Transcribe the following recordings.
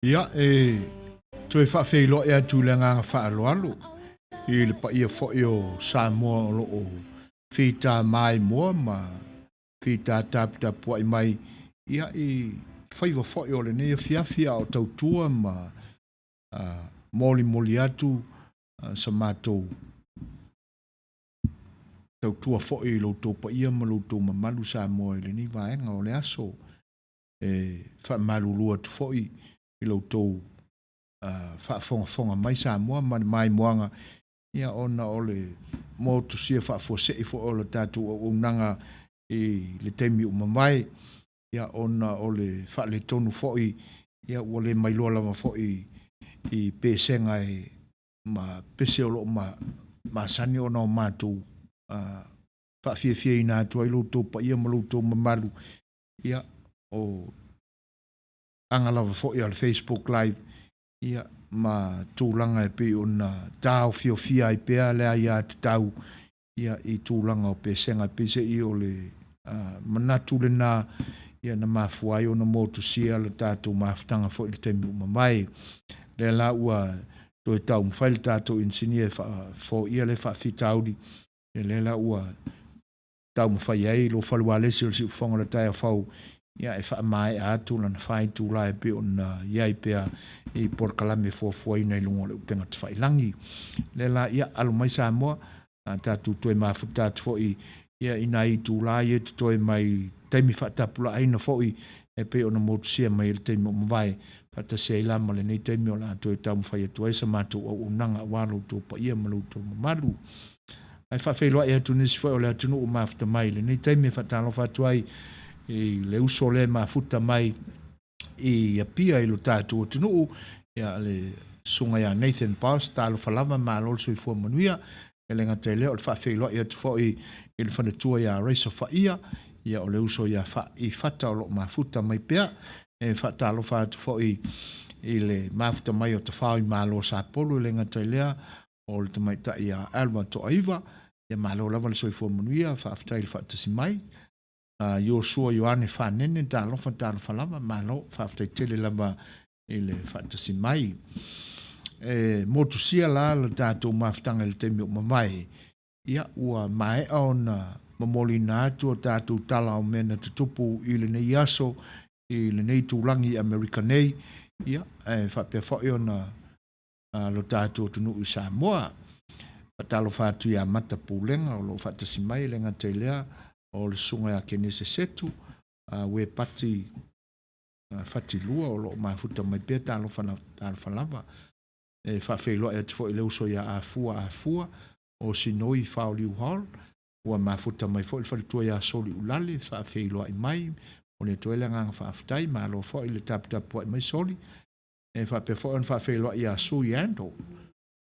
Ia, e toe faafeiloai atu i le agaga faaaloalo i le paia foi o Samoa o lo o fita maimoa ma fita taputapuai mai ia i faiva foi o lenei afiafi a o tautua ma molimoli atu sa matou tautua foi i lo outou paia ma lo outou mamalu Samoa i lenei vaega o le aso. E faamalulu atu foi i lo outou faafogafoga mai Samoa ma le maimoaga, ia ona o le motusia faafuasei foi o le tatou auaunaga i le taimi ua mavae, ia ona o le faaletonu foi, ia ua le mailoa lava foi i pesega e ma pese o lo o masani ona o matou faafiafiaina atu ai lo outou paia ma lo outou mamalu, ia o aga lava foi a le Facebook Live, ia ma tulaga e pei ona taofiofia ai pea le aiatatau, ia i tulaga o pesega. Peiseai o le manatu lena, ia na mafua ai ona motusia le tatou mafutaga foi i le taimi ua mavae. Lea la ua toe taumafai le tatou inisinia e faafoia lea faafitauli, ia lea la ua taumafai ai lou falualesi o le siufofoga o le taeao fou, ia e faamaea atu lana faaitula e pei ona i ai pea i polokalame fuafuaina i luga o le upega tafailagi. Lea la, ia, alo mai Samoa, a tatou toe mafuta atu foi ia i nai itula ia e totoe mai taimi faatapulaaina foi e pei ona motusia mai i le taimi ua mavae, faatasi ai la ma lenei taimi o le a toe taumafai atu ai sa matou auaunaga aua lo outou paia ma lo outou mamalu. Ae faafeiloai atu nisi foi o le atunuu mafuta mai i lenei taimi e faatalofa atu ai i le uso lea mafuta mai i Apia i lo tatou atunuu, ia le susuga ia Nathan Boss, talofa lava, malo le soifua manuia. E le gata i lea o le faafeiloai atu foi i le faletua ia Raisa Faia, ia o le uso ia Fata o lo o mafuta mai pea. E faatalofa atu foi i le mafuta mai o Tafao i Malo Sapolu, e le gata i lea o le tamaitai ia Alva Toaiva, ia malo lava le soifua manuia, faafetai le faatasi mai. Iosua Ioane Fanene, talofa, talofa lava, malo, faafetai tele lava i le faatasi mai. E motusia la le tatou mafutaga i le taimi o mavae, ia ua maea ona momoliina atu o tatou tala o mea na tutupu i lenei aso, i lenei itulagi i Amerika nei, ia, e faapea foi ona lo tatou atunuu i Samoa. Faatalofa atu ia Mata Pulega o lo o faatasi mai, e le gata i lea o le susuga ia Kenese Setu, Uepati Fatilua o lo o mafuta mai pea, talofa, talofa lava. E faafeiloai atu foi i le uso ia Afua Afua o Sinoi Faoliu Hall, ua mafuta mai foi le faletua ia Soliulale, faafeiloai mai, momoli atu ai le agaga faafetai, malo foi le taputapuai mai Soli. E faapea foi ona faafeiloai ia Sui Andrew.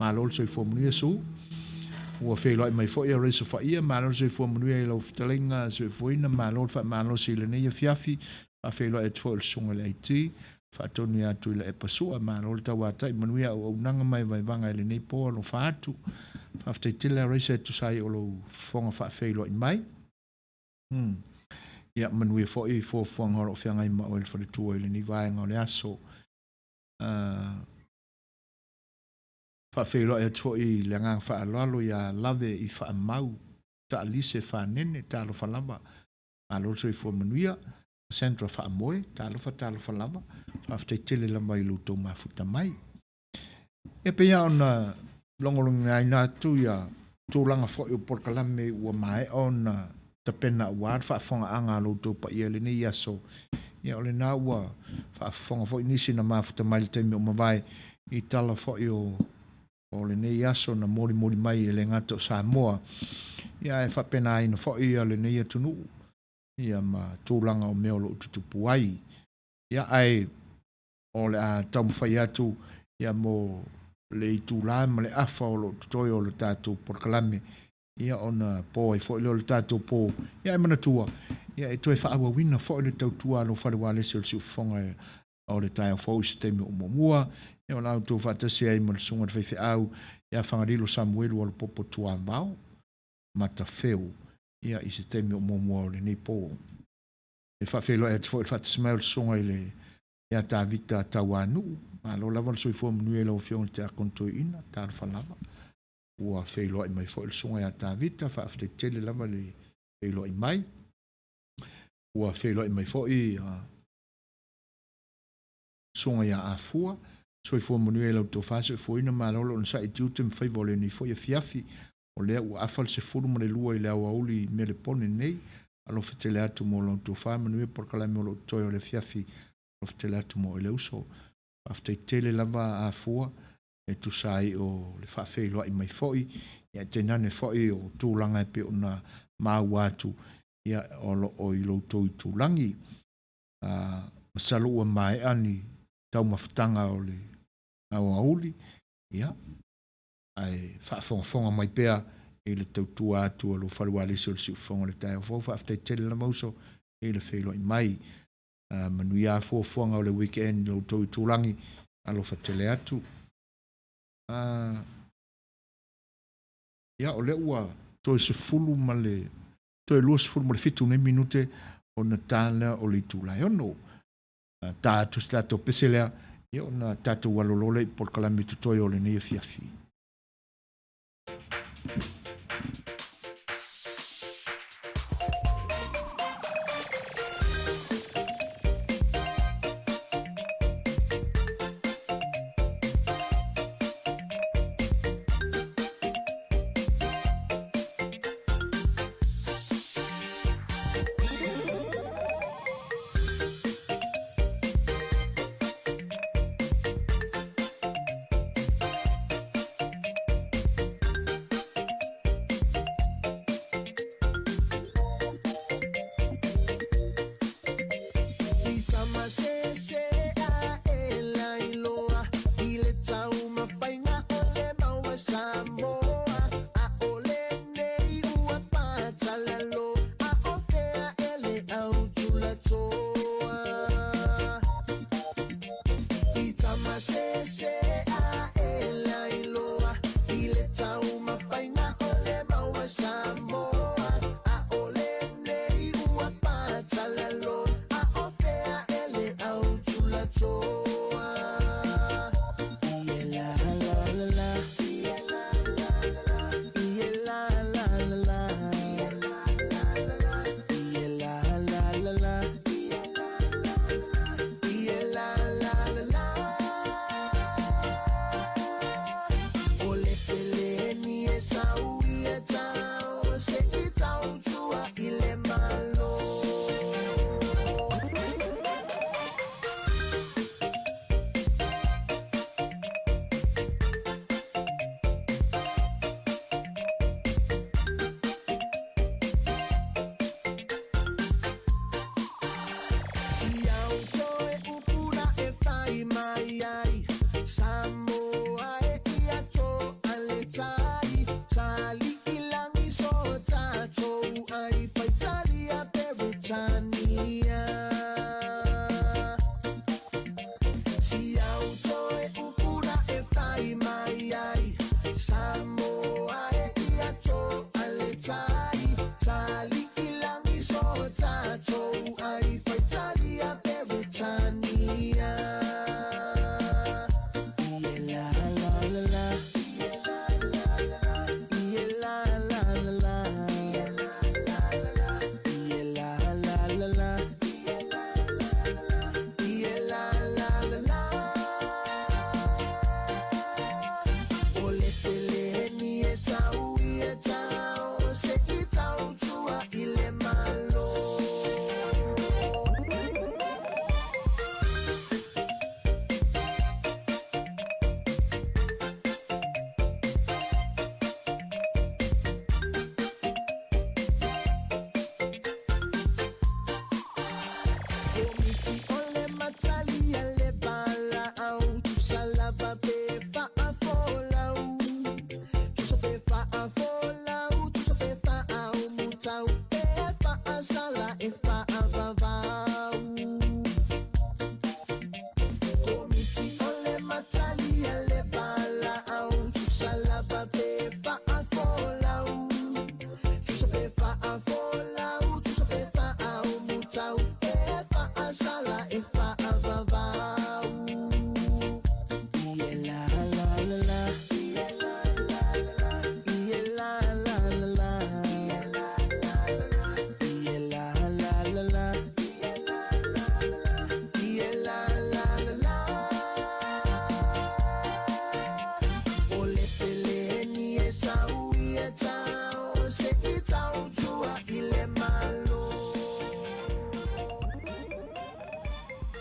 Malo le soifua manuia Su. Ua feiloai mai foi a Rachel Faia, malo le soifua manuia i lau fetalaiga soifuaina, malo le faamalosi i lenei afiafi. Faafeiloai atu foi i le susuga i le IT, faatonu ia Tuilaepa Sua, malo le tauatai, manuia auaunaga ma vaevaega i lenei po, alofa atu. Faafetai tele a Rachel e tusa ai o lou fofoga faafeiloai mai. Ia manuia foi fuafuaga o lo o feagai ma oe le faletua i lenei vaega o le aso. Faafeiloai atu foi i le agaga faaaloalo ia Lave i Faamau, Taalise Fanene, talofa lava, malo le soifua manuia. Sandra Faamoe, talofa, talofa lava, faafetai tele lava i lo outou mafuta mai. E pei lava ona logologoina atu ia tulaga foi o polokalame ua maea ona tapena aua le faafofogaaga a lo outou paia i lenei aso. Ia o lena ua faafofoga foi nisi na mafuta mai i le taimi o mavae i tala foi o lenei aso na molimoli mai e le gata o Samoa, ia ae faapenaina foi ia lenei atunuu ia ma tulaga o mea o lo o tutupu ai. Ia ae o le a taumafai atu ia mo le itula ma le afa o lo o totoe o le tatou polokalame, ia ona po ai foi lea o le tatou po, ia ae manatua, ia e toe faaauauina foi le tautua a lou faleualesi o le siufofoga o le taeao fou i se taimi o muamua, ia o la outou faatasi ai ma le susuga i le faifeau ia Fagalilo Samuelu Alopopo Tuavao Matafeo, ia i se taimi o muamua o lenei po. E faafeiloai atu foi i le faatasi mai o le susuga i le ia Tavita Tauanuu, malo lava le soifua manuia i lau Afioga i le Tiakono Toeaina, talofa lava. Ua feiloai mai foi le susuga ia Tavita, faafetai tele lava le feiloai mai. Ua feiloai mai foi susuga ia Afua, soifua manuia i lau tofa soifuaina, malo le onosai i tiute ma faiva o lenei foi afiafi. O lea ua afa le 12 i le aoauli i Melepone nei, alofa tele atu mo lau tofa, manuia polokalame o lo o totoe o le afiafi, alofa tele atu mo oe le uso. Faafetai tele lava afua e tusa ai o le faafeiloai mai foi, ia tainane foi o tulaga e pei ona maua atu, ia o lo o i lo outou itulagi. Masalo ua maea ni taumafataga o le aoauli, ia, ae faafogafoga mai pea i le tautua atu a lou fale ualesi o le siufofoga o le taeao fou. Faafetai tele lava uso i le feiloai mai. Manuia fuafuaga o le weekend i lo outou itulagi. Alofa tele atu. Ia, o lea ua toe 10 ma le toe 27 nei minute ona ta lea o le itula e 6. Ta atu se tatou pese lea, ia ona tatou alo loa lea i polokalame totoe o lenei afiafi.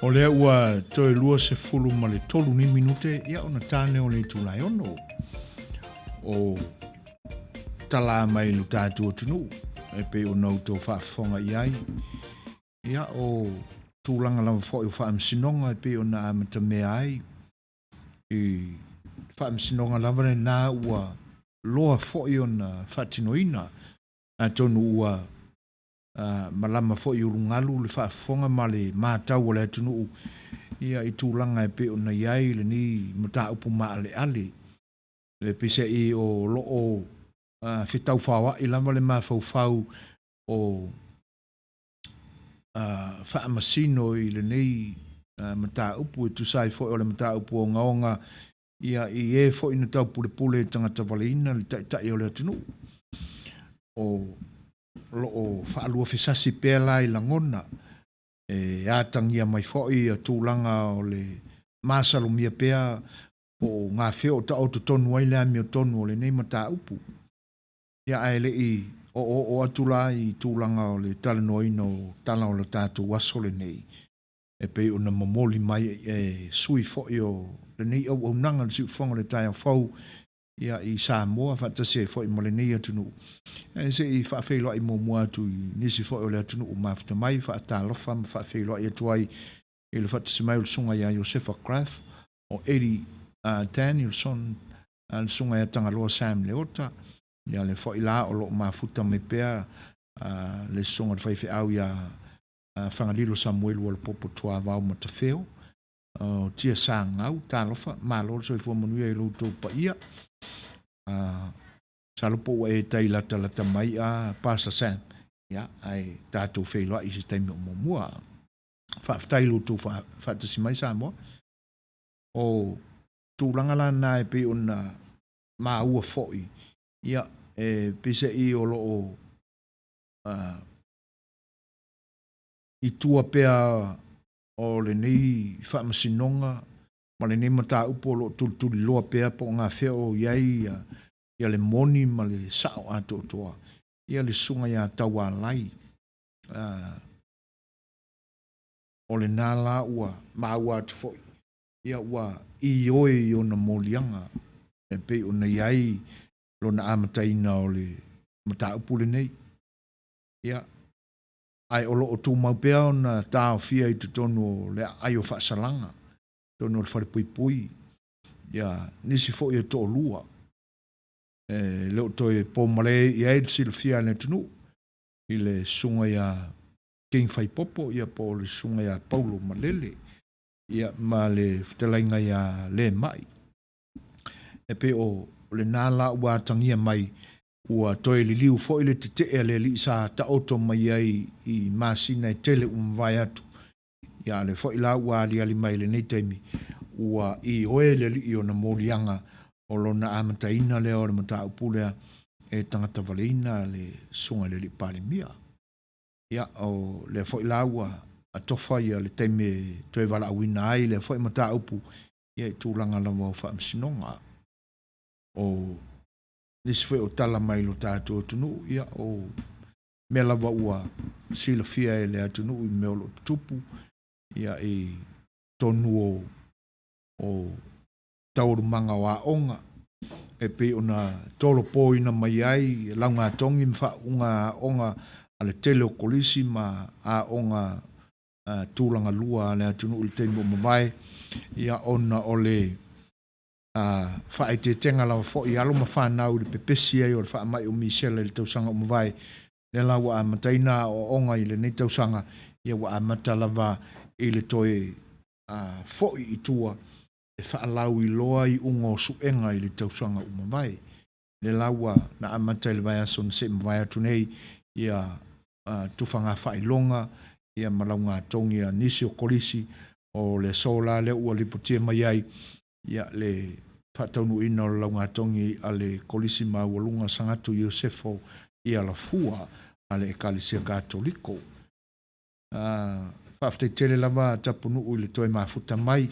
O lea ua toe 23 ni minute ia ona tane o le itula e 6. O tala mai lo tatou atunuu e pei ona outou faafofoga i ai. Ia o tulaga lava foi o faamasinoga e pei ona amatamea ai i faamasinoga lava lena ua loa foi ona faatinoina. Atonu ua malama foi i ulugalu le faafofoga ma le matau a le atunuu ia i tulaga e pei ona i ai lenei mataupu maaleale. E peiseai o lo o fetaufaoai lava le mafaufau o faamasino i lenei mataupu e tusa ai foi o le mataupu ogaoga ia i e foi na taupulepule e tagata-valeina le taitai o le atunuu. O lo o faaluafesasi pea la i lagona e atagia mai foi ia tulaga o le masalomia pea po o gafea o taoto tonu ai le amiotonu o lenei mataupu. Ia ae le i oooo atu la i tulaga o le talanoaina o tala o le tatou aso lenei, e pei ona momoli mai e sui foi o lenei auaunaga i le siufofoga o le taeao fou ia i Samoa faatasi ai foi ma lenei atunuu. Ae se i faafeiloai muamua atu i nisi foi o le atunuu mafuta mai, faatalofa ma faafeiloai atu ai i le faatasi mai o le susuga ia Iosefa Graf, o Eddie Danielson, le susuga ia Tagaloa Sam Leota, ia le foi la o lo o mafuta mai pea le susuga i le faifeau ia Fagalilo Samuelu Alapopo Tuavao Matafeo, o Tia Sagau, talofa, malo le soifua manuia i lo outou paia. Masalo po ua e tai latalata mai a Pastor Sam, ia, ae tatou feiloai i se taimi o muamua. Faafetai i lo outou faatasi mai Samoa. O tulaga la na e pei ona maua foi, ia, e peiseai o lo o i tua pea o lenei faamasinoga ma lenei mataupu o lo o tulituliloa pea po o gafea o i ai ia le moni ma le sao atoatoa, ia le susuga ia Taualai. O lena la ua maua atu foi, ia ua ioe i ona moliaga e pei ona i ai lona amataina o le mataupu lenei. Ia, ae o lo o tumau pea ona taofia i totonu o le aai o faasalaga, totonu o le falepuipui, ia nisi foi e toalua, e le o toe pomale i ai le silafia a le atunuu i le susuga ia King Faipopo, ia po o le susuga ia Paulo Malele, ia ma le fetalaiga ia Lemai. E pei o lena la ua atagia mai ua toe liliu foi le tetee a le alii sa taoto mai ai i masina e tele ua mavae atu. Ia a o lea foi la ua aliali mai i lenei taimi, ua ioe le alii i ona moliaga o lona amataina lea o le mataupu lea e tagatavaleina le susuga i le alii Palemia. Ia, o lea foi la ua atofa ia le taimi e toe valaauina ai lea foi mataupu ia i tulaga lava o faamasinoga. O nisi foi o tala mai lo tatou atunuu, ia o mea lava ua silafia e le atunuu i mea o lo o tutupu ia i totonu o taualumaga o aoga e pei ona tolopoina mai ai laugatogi ma faauuga aoga a le tele o kolisi ma aoga tulaga lua a le atunuu i le taimi ua mavae, ia ona o le faaeteetega lava foi i alo ma fanau i le pepesi ai o le faamai o misela i le tausaga ua mavae. Lea la ua amataina aoaoga i lenei tausaga, ia ua amata lava i le toe foi i tua e faalauiloa iuga o suega i le tausaga ua mavae. Lea la ua na amata i le vaiaso na se i mavae atu nei ia tufaga faailoga ia ma laugatogi a nisi o kolisi o le aso la lea ua lipotia mai ai ia le faataunuuina o le laugatogi a le Kolisi Maualuga Sagatu Iosefo i Alafua a le Ekalesia Katoliko. Faafetai tele lava Tapunuu i le toe mafuta mai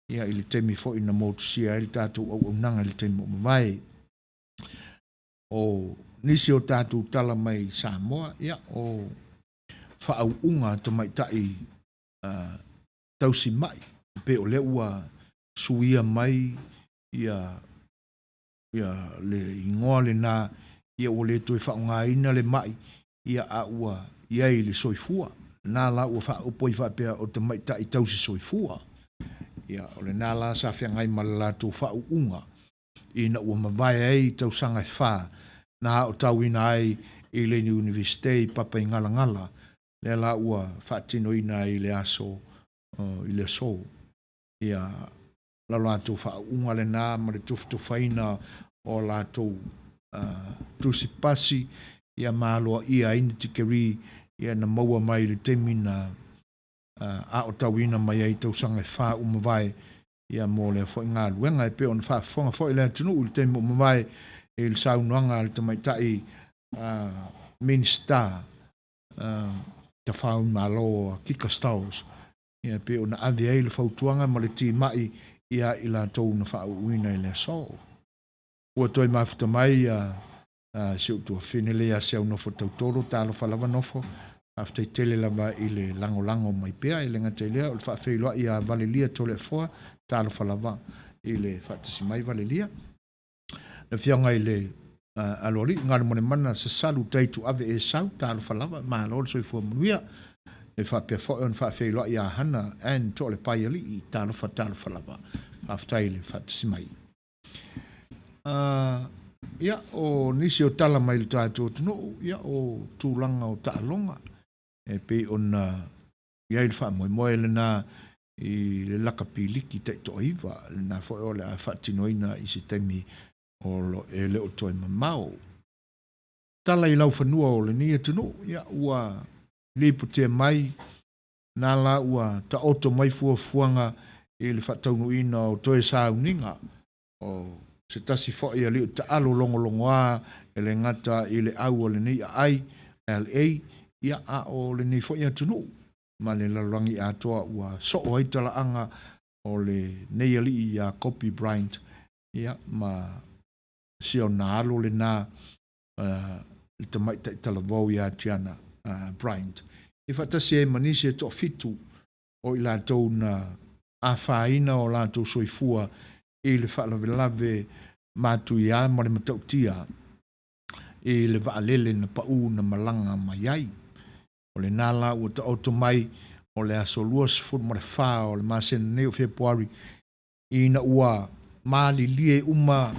ia i le taimi foi na motusia ai le tatou auaunaga i le taimi ua mavae. O nisi o tatou tala mai Samoa, ia o faauuga a tamaitai. tausi ma'i, e pei o lea ua suia mai ia ia le igoa lena, ia ua le toe faaaogaina le ma'i, ia a ua i ai le soifua. Na la ua faaupu ai faapea o tamaitai tausi soifua. Ia o lena la sa feagai ma le latou faauuga ina ua mavae ai tausaga e fa na aotauina ai i le Iunivesite i Papaigalagala, lea la ua faatinoina ai i le aso i le aso. Ia la latou faauuga lena ma le tufatufaina o latou tusi pasi ia ma aloaia ai ni tikeri ia na maua mai i le taimi na aotauina mai ai i tausaga e fa ua mavae ia mo lea foi galuega. E pei ona faafofoga foi le atunuu i le taimi ua mavae i le saunoaga a le tamaitai Minisita Tafaimalo a Kika Stowles, ia pei ona ave ai le fautuaga ma le timai ia i latou na faauuina i le aso. Ua toe mafuta mai ia si ou tuafafine lea ia Seaunofo Tautolo, talofa lava Nofo, faafetai tele lava i le lagolago mai pea. E le gata i lea o le faafeiloai ia Valelia Toleafoa, talofa lava i le faatasi mai Valelia. Le afioga i le Aloalii Galumalemana Sasalu Taituave Esau, talofa lava, malo le soifua manuia. E faapea foi ona faafeiloai ia Hana Ann Toalepaialii, talofa talofa lava, faafetai i le faatasi mai. Ia, o nisi o tala mai le tatou atunuu, ia o tulaga o taaloga e pei ona i ai le faamoemoe lena i le lakapi liki taitoaiva, lena foi o le a faatinoina i se taimi o lo e le o toe mamao. Tala i laufanua o lenei atunuu, ia ua lipotia mai na la ua taoto mai fuafuaga i le faataunuuina o toe sauniga o se tasi foi alii taalo logologoa e le gata i le au o lenei aai, LA, ia a o lenei foi atunuu ma le lalolagi atoa ua soo ai talaaga o lenei alii ia Kobe Bryant, ia ma si ona alo lena le tamaitai talavou ia Gianna Bryant. E faatasi ai ma nisi e toafitu o i latou na afaina o latou soifua i le faalavelave matuia ma le matautia i le vaalele na pau na malaga mai ai. O lena la ua taoto mai o le aso 24 o le masina nei o Fepuari ina ua malilie uma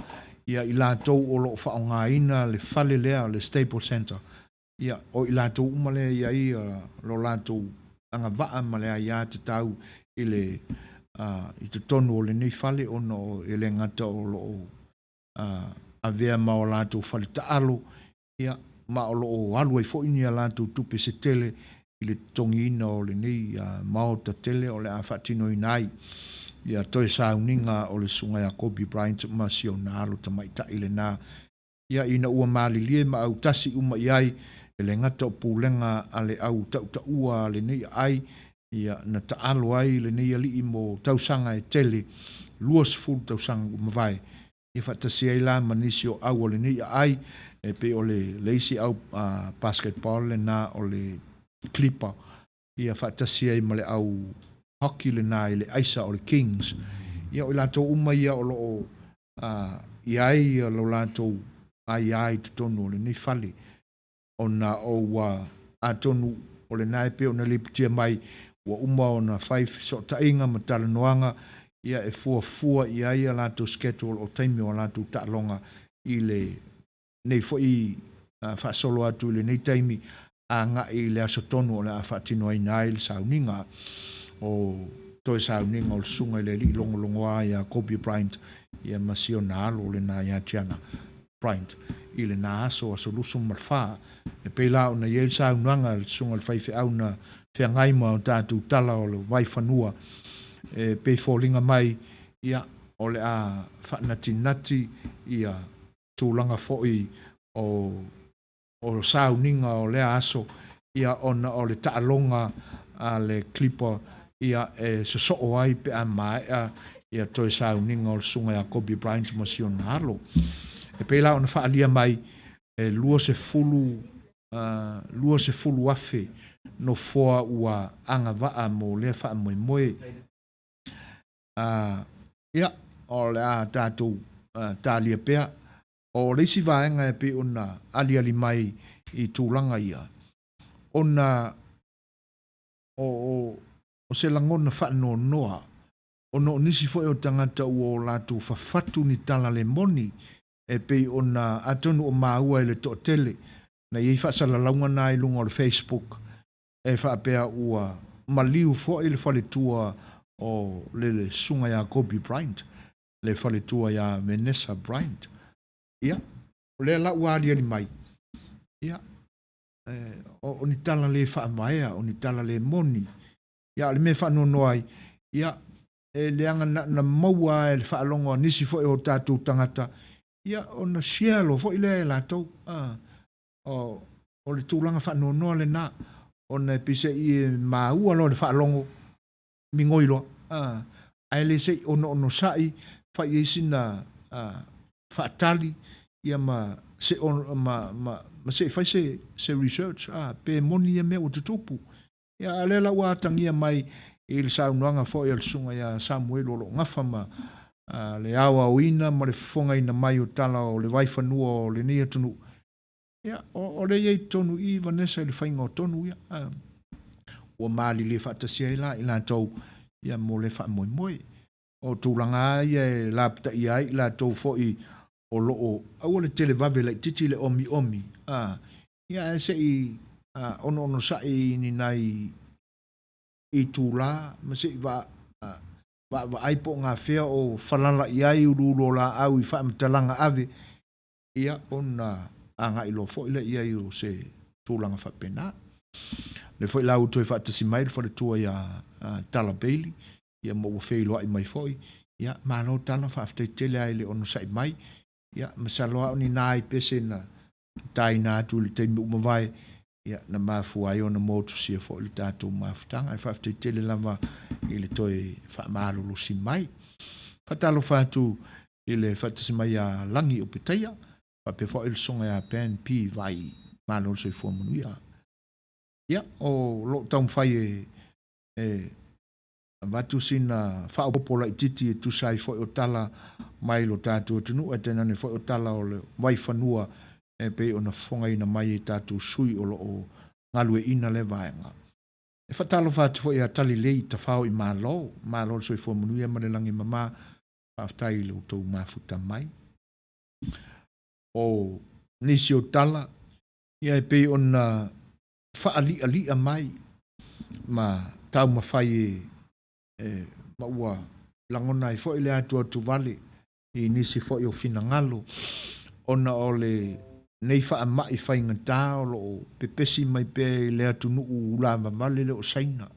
ia i latou o lo o faaaogaina le fale lea, le Staples Center, ia o i latou uma lea e i ai lo latou agavaa ma le aiatatau i le i totonu o lenei fale ona e le gata o lo o avea ma o latou fale taalo, ia, ma o lo o alu ai foi ni a latou tupe se tele i le totogiina o lenei maota tele o le a faatinoina ai ia toe sauniga o le susuga ia Kobe Bryant ma si ona alo tamaitai lena. Ia, ina ua malilie ma autasi uma i ai, e le gata o pulega a le au tautaua a lenei aai, ia, na taalo ai lenei alii mo tausaga e tele, 20 tausaga ua mavae, ia faatasi ai la ma nisi o au o lenei aai, e pei o le, le isi au basketball lena o le Clipper, ia faatasi ai ma le au hockey lena i le aisa o le Kings. Ia o i latou uma ia o lo o i ai lo latou aia i totonu o lenei fale, ona o ua atonu o lena e pei ona lipotia mai ua uma ona fai fesootaiga ma talanoaga ia e fuafua i ai a latou schedule o taimi o a latou taaloga i lenei foi faasolo atu i lenei taimi agai i le aso tonu o le a faatinoina ai le sauniga o toe sauniga o le susuga i le alii logologoa ia Kobe Bryant ia ma si ona alo lena ia Gianna Bryant i lena aso, aso 24. E pei la ona i ai le saunoaga a le susuga i le faifeau na feagai ma o tatou tala o le vaifanua, e pei foliga mai ia o le a faanatinati ia tulaga foi o o sauniga o lea aso, ia ona o le taaloga a le Clipper ia e sosoo ai pe a maea ia toe sauniga o le susuga ia Kobe Bryant ma si ona alo. E pei la ona faaalia mai e 20,000 nofoa ua agavaa mo lea faamoemoe. Ia, o le a tatou talia pea. O le isi vaega e pei ona aliali mai i tulaga ia, ona o se lagona faanoanoa ona o nisi foi o tagata ua o latou fafatu ni tala le moni e pei ona atonu o maua e le toatele na i ai faasalalauga na i luga o le Facebook e faapea ua maliu foi le faletua o le Susuga ia Kobe Bryant, le faletua ia Vanessa Bryant. Ia, o lea la ua aliali mai, ia, o ni tala le faavaea, o ni tala le moni. Ia, a o le mea e faanoanoa ai, ia, e leaga na ona maua lava e le faalogo a nisi foi o tatou tagata, ia, ona share loa foi lea e latou. O le tulaga faanoanoa lena, ona e peiseai e maua loa i le faalogo, migoi loa, ae le se i onoonosai fai i ai sina faatali ia ma se ma se i fai se research pe moni ia mea ua tutupu. Ia a o lea la ua atagia mai i le saunoaga foi a le Susuga ia Samuelu o lo o gafa ma le aoaoina ma le fofogaina mai o tala o le vaifanua o lenei atunuu, ia, o lea e i ai i totonu i i Vanessa i le faiga o tonu ia. Ua malilie faatasi ai la i latou ia mo le faamoemoe. O tulaga lava ia e lapataia ai i latou foi o lo o aua le televave laitiiti le omiomi, ia ae se i onoonosai i ni nai itula ma se i vaavaai po o gafea o falala i ai uluulu o laau i faamatalaga ave, ia ona agai loa foi lea i ai o se tulaga faapena. O lea foi la ua toe faatasi mai le faletua ia Tala Bailey, ia ma ua feiloai mai foi. Ia, malo Tala, faafetai tele lava i le onosai mai. Ia, masalo lava o ni nai pese na taina atu i le taimi ua mavae, ia, na mafua ai ona motusia foi le tatou mafutaga. Ae faafetai tele lava i le toe faamalolosi mai. Faatalofa atu i le faatasi mai ia Lagi Opetaia, faapea foi le Susuga ia Ben P. Vai. Malo le soifua manuia. Ia, o lo o taumafai e avatu sina faaopoopo laitiiti e tusa ai foi o tala mai lo tatou atunuu, ae tainane foi o tala o le vaifanua e pei ona fofogaina mai e tatou sui o lo o galueaiina lea vaega. E faatalofa atu foi ia Talilei Tafao i Malo, malo le soifua manuia ma le lagi e mama, faafetai i lo outou mafuta mai. O nisi o tala, ia e pei ona faali'ali'a mai ma taumafai e ma ua lagona ai foi le atuatuvale i nisi foi o finagalo ona o lenei faama'i faigata o lo o pepesi mai pea i le atunuu ulavavale lea o Saina.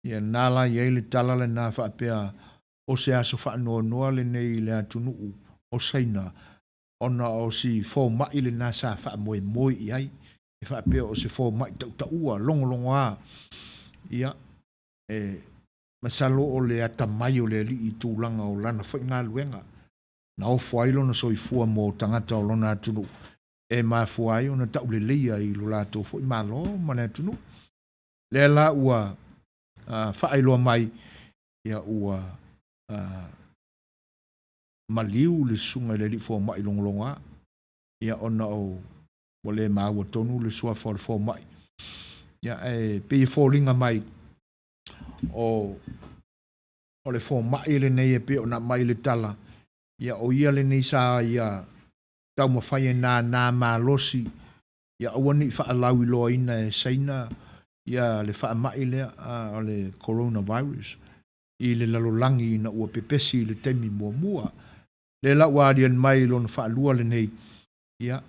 Ia lena la i ai le tala lena faapea o se aso faanoanoa lenei i le atunuu o Saina ona o si fomai lena sa faamoemoe i ai, e faapea o se fomai tautaua, logologoa, ia, e masalo o le atamai o le Alii i tulaga o lana foi galuega, na ofo ai lona soifua mo tagata o lona atunuu, e mafua ai ona tauleleia i lo latou foi Malo ma le atunuu. Lea la ua faailoa mai, ia ua maliu le susuga i le alii fomai logologoa, ia ona o ua le maua tonu le suafa o le fomai, ia ae pei e foliga mai o le fomai lenei e pei ona aumai i le tala, ia o ia lenei sa ia taumafai e nānā malosi ia aua ne i faalauiloaina e Saina ia le faamai lea o le coronavirus i le lalolagi ina ua pepesi i le taimi muamua. Lea la ua aliali mai i lona faalua lenei, ia,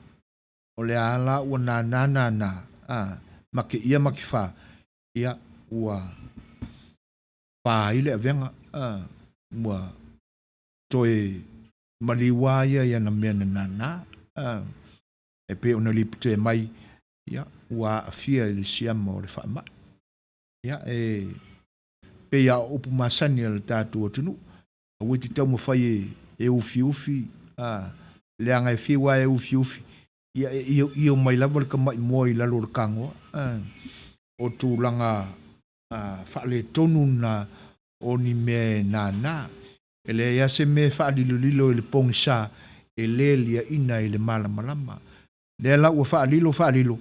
o lea lava la ua nānā nānā, a, make ia make fā, ia, ua pa ai le avega, a, ua toe maliu lava ia i ana mea na nānā, a, e pei ona lipute mai, ia, ua aafia i le siama o le faamai. Ia, e pei lava o upu masani a le tatou atunuu, aua e te taumafai e ufiufi, a, leaga e fiu lava e ufiufi, Ia, e ioio mai lava le tama'i moa i lalo o le tagoa, o tulaga faaletonu na o ni mea e nānā. E leai lava se mea e faalilolilo i le pogisa e le liaina i le malamalama. Lea la ua faalilo faalilo,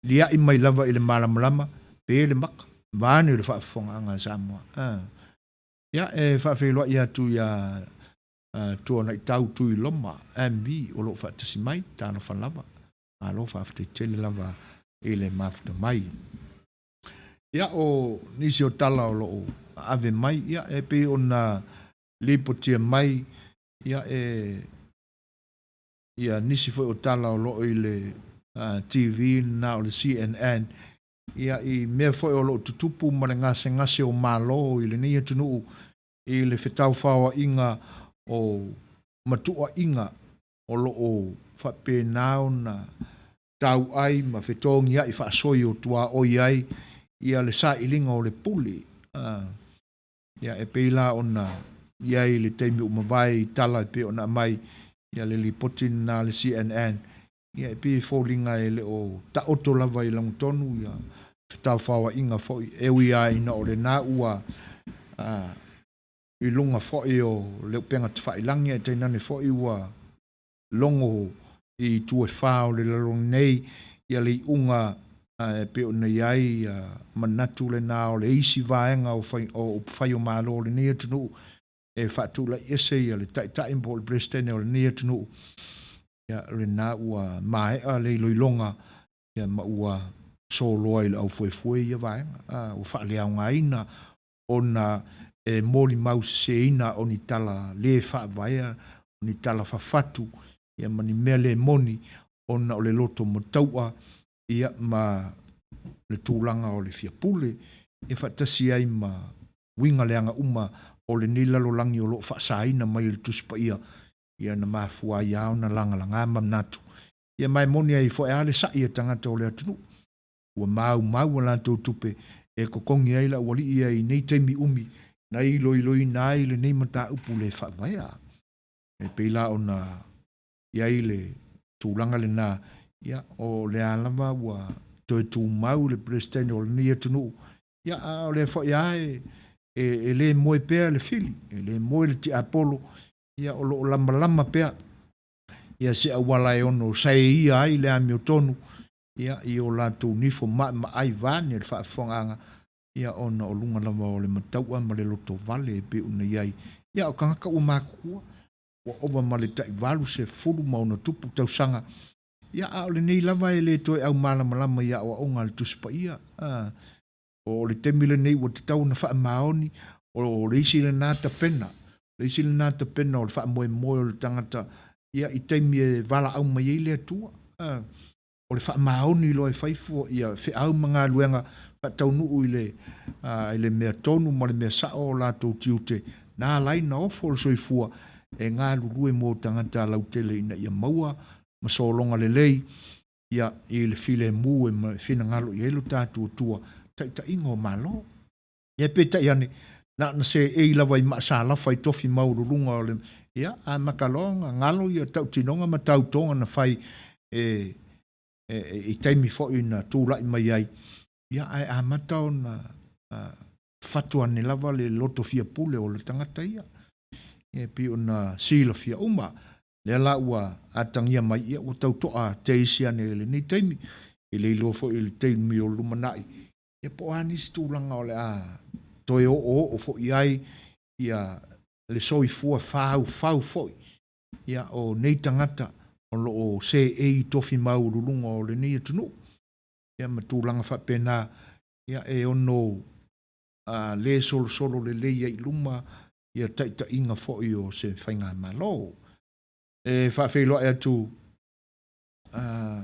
lia'i mai lava i le malamalama, pe le maka, vaeane le faafofogaaga a Samoa. Ia, e faafeiloai atu iā Tuanaitau Tuiloma MV o lo o faatasi mai, talofa lava, malo faafetai tele lava i le mafuta mai. Ia, o nisi o tala o lo o ave mai, ia, e pei ona lipotia mai, ia, e ia nisi foi o tala o lo o i le TV lena o le CNN, ia, i mea foi o lo o tutupu ma le gasegase o Malo i lenei atunuu i le fetaofaoaiga o matuaiga o lo o faapena ona tauai ma fetogiai faasoi o tuaoi ai ia le sailiga o le pule. Ia, e pei la ona i ai i le taimi ua mavae i tala e pei ona aumai ia le lipoti lena a le CNN, ia e pei e foliga e le o taoto lava i lagatonu ia fetaofaoaiga foi, e ui lava ina o lena ua i luga foi o le upega tafailagi ae tainane foi ua logo i itu e fa o le lalolagi nei ia le iuga e pei ona i ai manatu lena o le isi vaega o upufai o Malo o lenei atunuu e faatulaiese ia le Taitai po o le Peresetene o lenei atunuu, ia lena ua maea le iloiloga ia ma ua soloa i le aufuefue ia vaega, ua faaleaogaina ona e molimau seseina o ni tala le faavaea, o ni tala fafatu, ia ma ni mea le moni ona o le loto mataua ia ma le tulaga o le fia pule, ia faatasi ai ma uiga leaga uma o lenei lalolagi o lo o faasaina mai e le Tusi Paia, ia na mafua ai lava ona lagalaga manatu, ia ma e moni ai foi lava le sa'i a tagata o le atunuu. Ua maumau a latou tupe e totogi ai le aualii ia i nei taimi umi na iloiloina ai lenei mataupu le faavaea. E pei la ona i ai le tulaga lena, ia, o lea lava ua toe tumau le Peresetene o lenei atunuu, ia, a o lea foi lava e le moe pea le fili, e le moe le tiapolo, ia, o lo o lamalama pea ia se auala e ono saeia ai le amiotonu ia, i o latou nifo maemaai vaeane le faafofogaaga, ia, ona o luga lava o le mataua ma le lotovale e pei ona i ai. Ia, o tagata ua matutua, ua ova ma le tai 86 tausaga, ia, a o lenei lava e le toe aumalamalama i aoaoga a le Tusi Paia. A, o le taimi lenei ua tatau ona faamaoni, o le isi lena tapena, o le isi lena tapena o le faamoemoe o le tagata, ia, i taimi e valaau mai ai le Atua. A, o le faamaoni loa e fai fua ia feau ma galuega faataunuu i le, i le mea tonu ma le mea sao o latou tiute, na ala ai ona ofo le soifua e galulue mo tagata lautele ina ia maua ma sologa lelei ia i le filemu e finagalo i ai lo tatou Atua, taitaiga o Malo. Ia peitai ane, na ona seei lava i maasalafa i tofi maualuluga o le, ia, amata loa ona galo ia tautinoga ma tautoga na fai e, e, i taimi foi na tulai mai ai, ia, ae amata ona fatu ane lava le loto fia pule o le tagata ia. Ia, e pei ona silafia uma. Lea la ua atagia mai, ia, ua tau to'a teisi ane i lenei taimi. E le iloa foi i le taimi o lumanai, ia po o a nisi tulaga o le a toe oooo foi i ai ia le soifua faufau foi ia o nei tagata o lo o seei i tofi maualuluga o lenei atunuu, ia ma tulaga faapena, ia e ono le solosolo lelei ai i luma ia taitaiga foi o se faigamalo. E faafeiloai atu a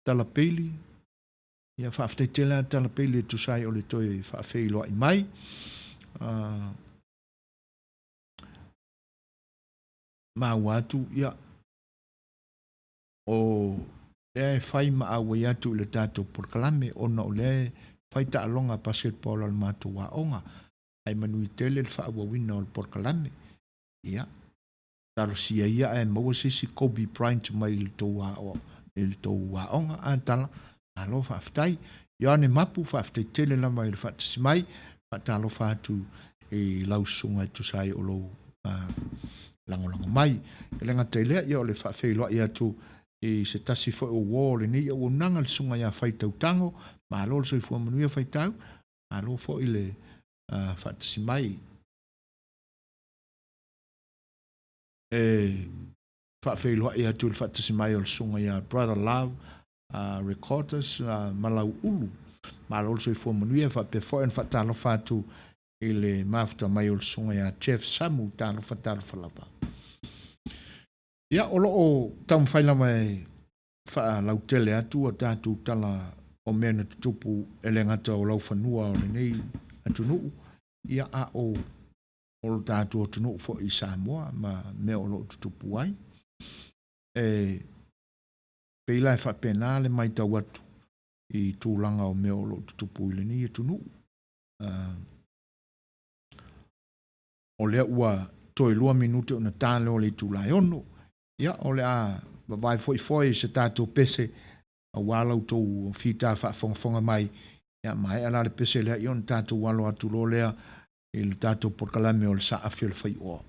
Tala Peili. Ia faafetai tele lava Tala Peili e tusa ai o le toe faafeiloai mai. Maua atu, ia, o lea e fai ma auai atu i le tatou polokalame ona o lea e fai taaloga basketball a le matou aoga, ae manuia tele le faaauauina o le polokalame. Ia, talosia ia ae maua se isi Kobe Bryant mai i le tou i le tou aoga a tala malo faafetai. Ioane Mapu faafetai tele lava i le faatasi mai, faatalofa atu i lau susuga e tusa ai o lou lagolago mai. E le gata i lea, ia o le faafeiloai atu i se tasi foi o uo o lenei auaunaga, le susuga ia Faitau Tago, malo le soifua manuia Faitau, malo foi le faatasi mai. E faafeiloai atu i le faatasi mai o le susuga ia Brother Love Recorders Malauulu, malo le soifua manuia, faapea foi ona faatalofa atu i le mafuta mai o le susuga ia Jeff Samu, talofa talofa lava. Ia, o lo o taumafai lava e faalautele atu a tatou tala o mea na tutupu e le gata o laufanua o lenei atunuu, ia a o o lo tatou atunuu foi i Samoa ma mea o lo o tutupu ai. E pei la e faapena le matau atu i tulaga o mea o lo o tutupu i lenei atunuu. O lea ua toe 2 minute ona ta lea o le itula e 6. Ia, o le a vavae foi foi se tatou pese aua la outou fita faafogafoga mai. Ia, maea la le pese lea, ia ona tatou alo atu loa lea i le tatou polokalame o le Saafi o le Faioa.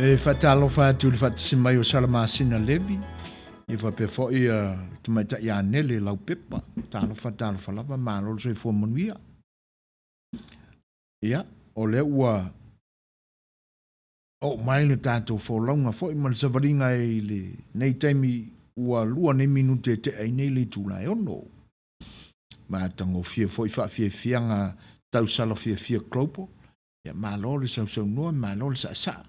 E faatalofa atu i le faatasi mai o Salamasina Levi, e faapea foi tamaitai ia Nele Laupepa. Talofa, talofa lava, malo le soifua manuia. Ia, o lea ua oo mai le tatou folauga foi ma le savaliga i lenei taimi. Ua 2 nei minute e tea ai nei le itula e 6. Matagofie foi faafiafiaga tausala fiafia Global. Ia malo le sausaunoa, malo le saasaa.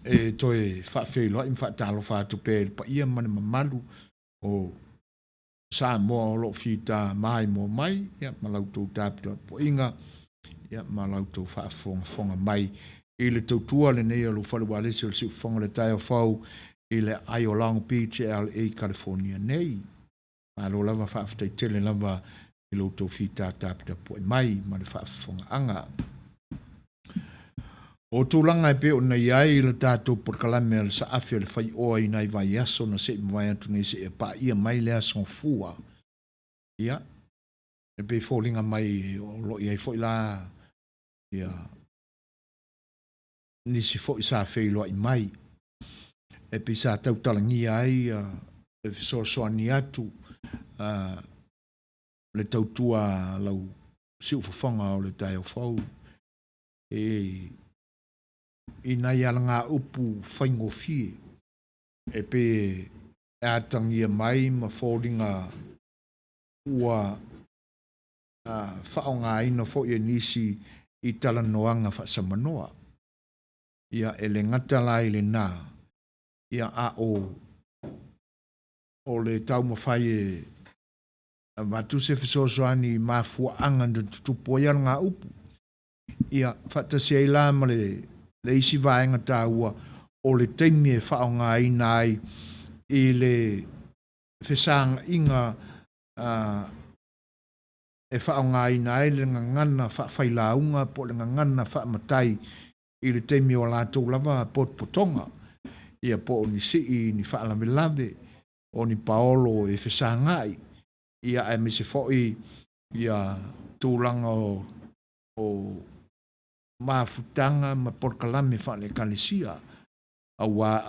E toe faafeiloai ma faatalofa atu pea i le paia ma le mamalu o Samoa o lo o fita maimoa mai, ia, ma la outou taputapuaiga, ia, ma la outou faafogafoga mai i le tautua lenei a lou fale ualesi o le Siufofoga o le Taeao Fou i le ai o Long Beach, LA, California nei. Malo lava, faafetai tele lava i lo outou fita taputapuai mai ma le faafofogaaga. O tulaga e pei ona i ai le tatou polokalame a le Saafi o le Faioa i nai vaiaso na se i mavae atu nei seia paia mai le Aso Gafua, ia, e pei e foliga mai o lo o i ai foi la ia nisi foi sa feiloai mai e pei sa tautalagia ai le fesoasoani atu le tautua a lau siufofoga o le taeao fou i nai alagaupu faigofie e pei e atagia mai ma foliga ua faaaogaina foi e nisi i talanoaga faasamanoa. Ia, e le gata la i lena, ia, a o le taumafai e avatu se fesoasoani i mafuaaga na tutupu ai alagaupu. Ia, faatasi ai la ma le isi vaega taua o le taimi e faaaogaina ai i le fesagaiga e faaaogaina ai le gagana faafailauga po o le gagana faamatai i le taimi o a latou lava potopotoga, ia po o ni sii, ni faalavelave, o ni paolo e fesagai, ia aemaise foi ia tulaga o mafutaga ma polokalame faale-Ekalesia, aua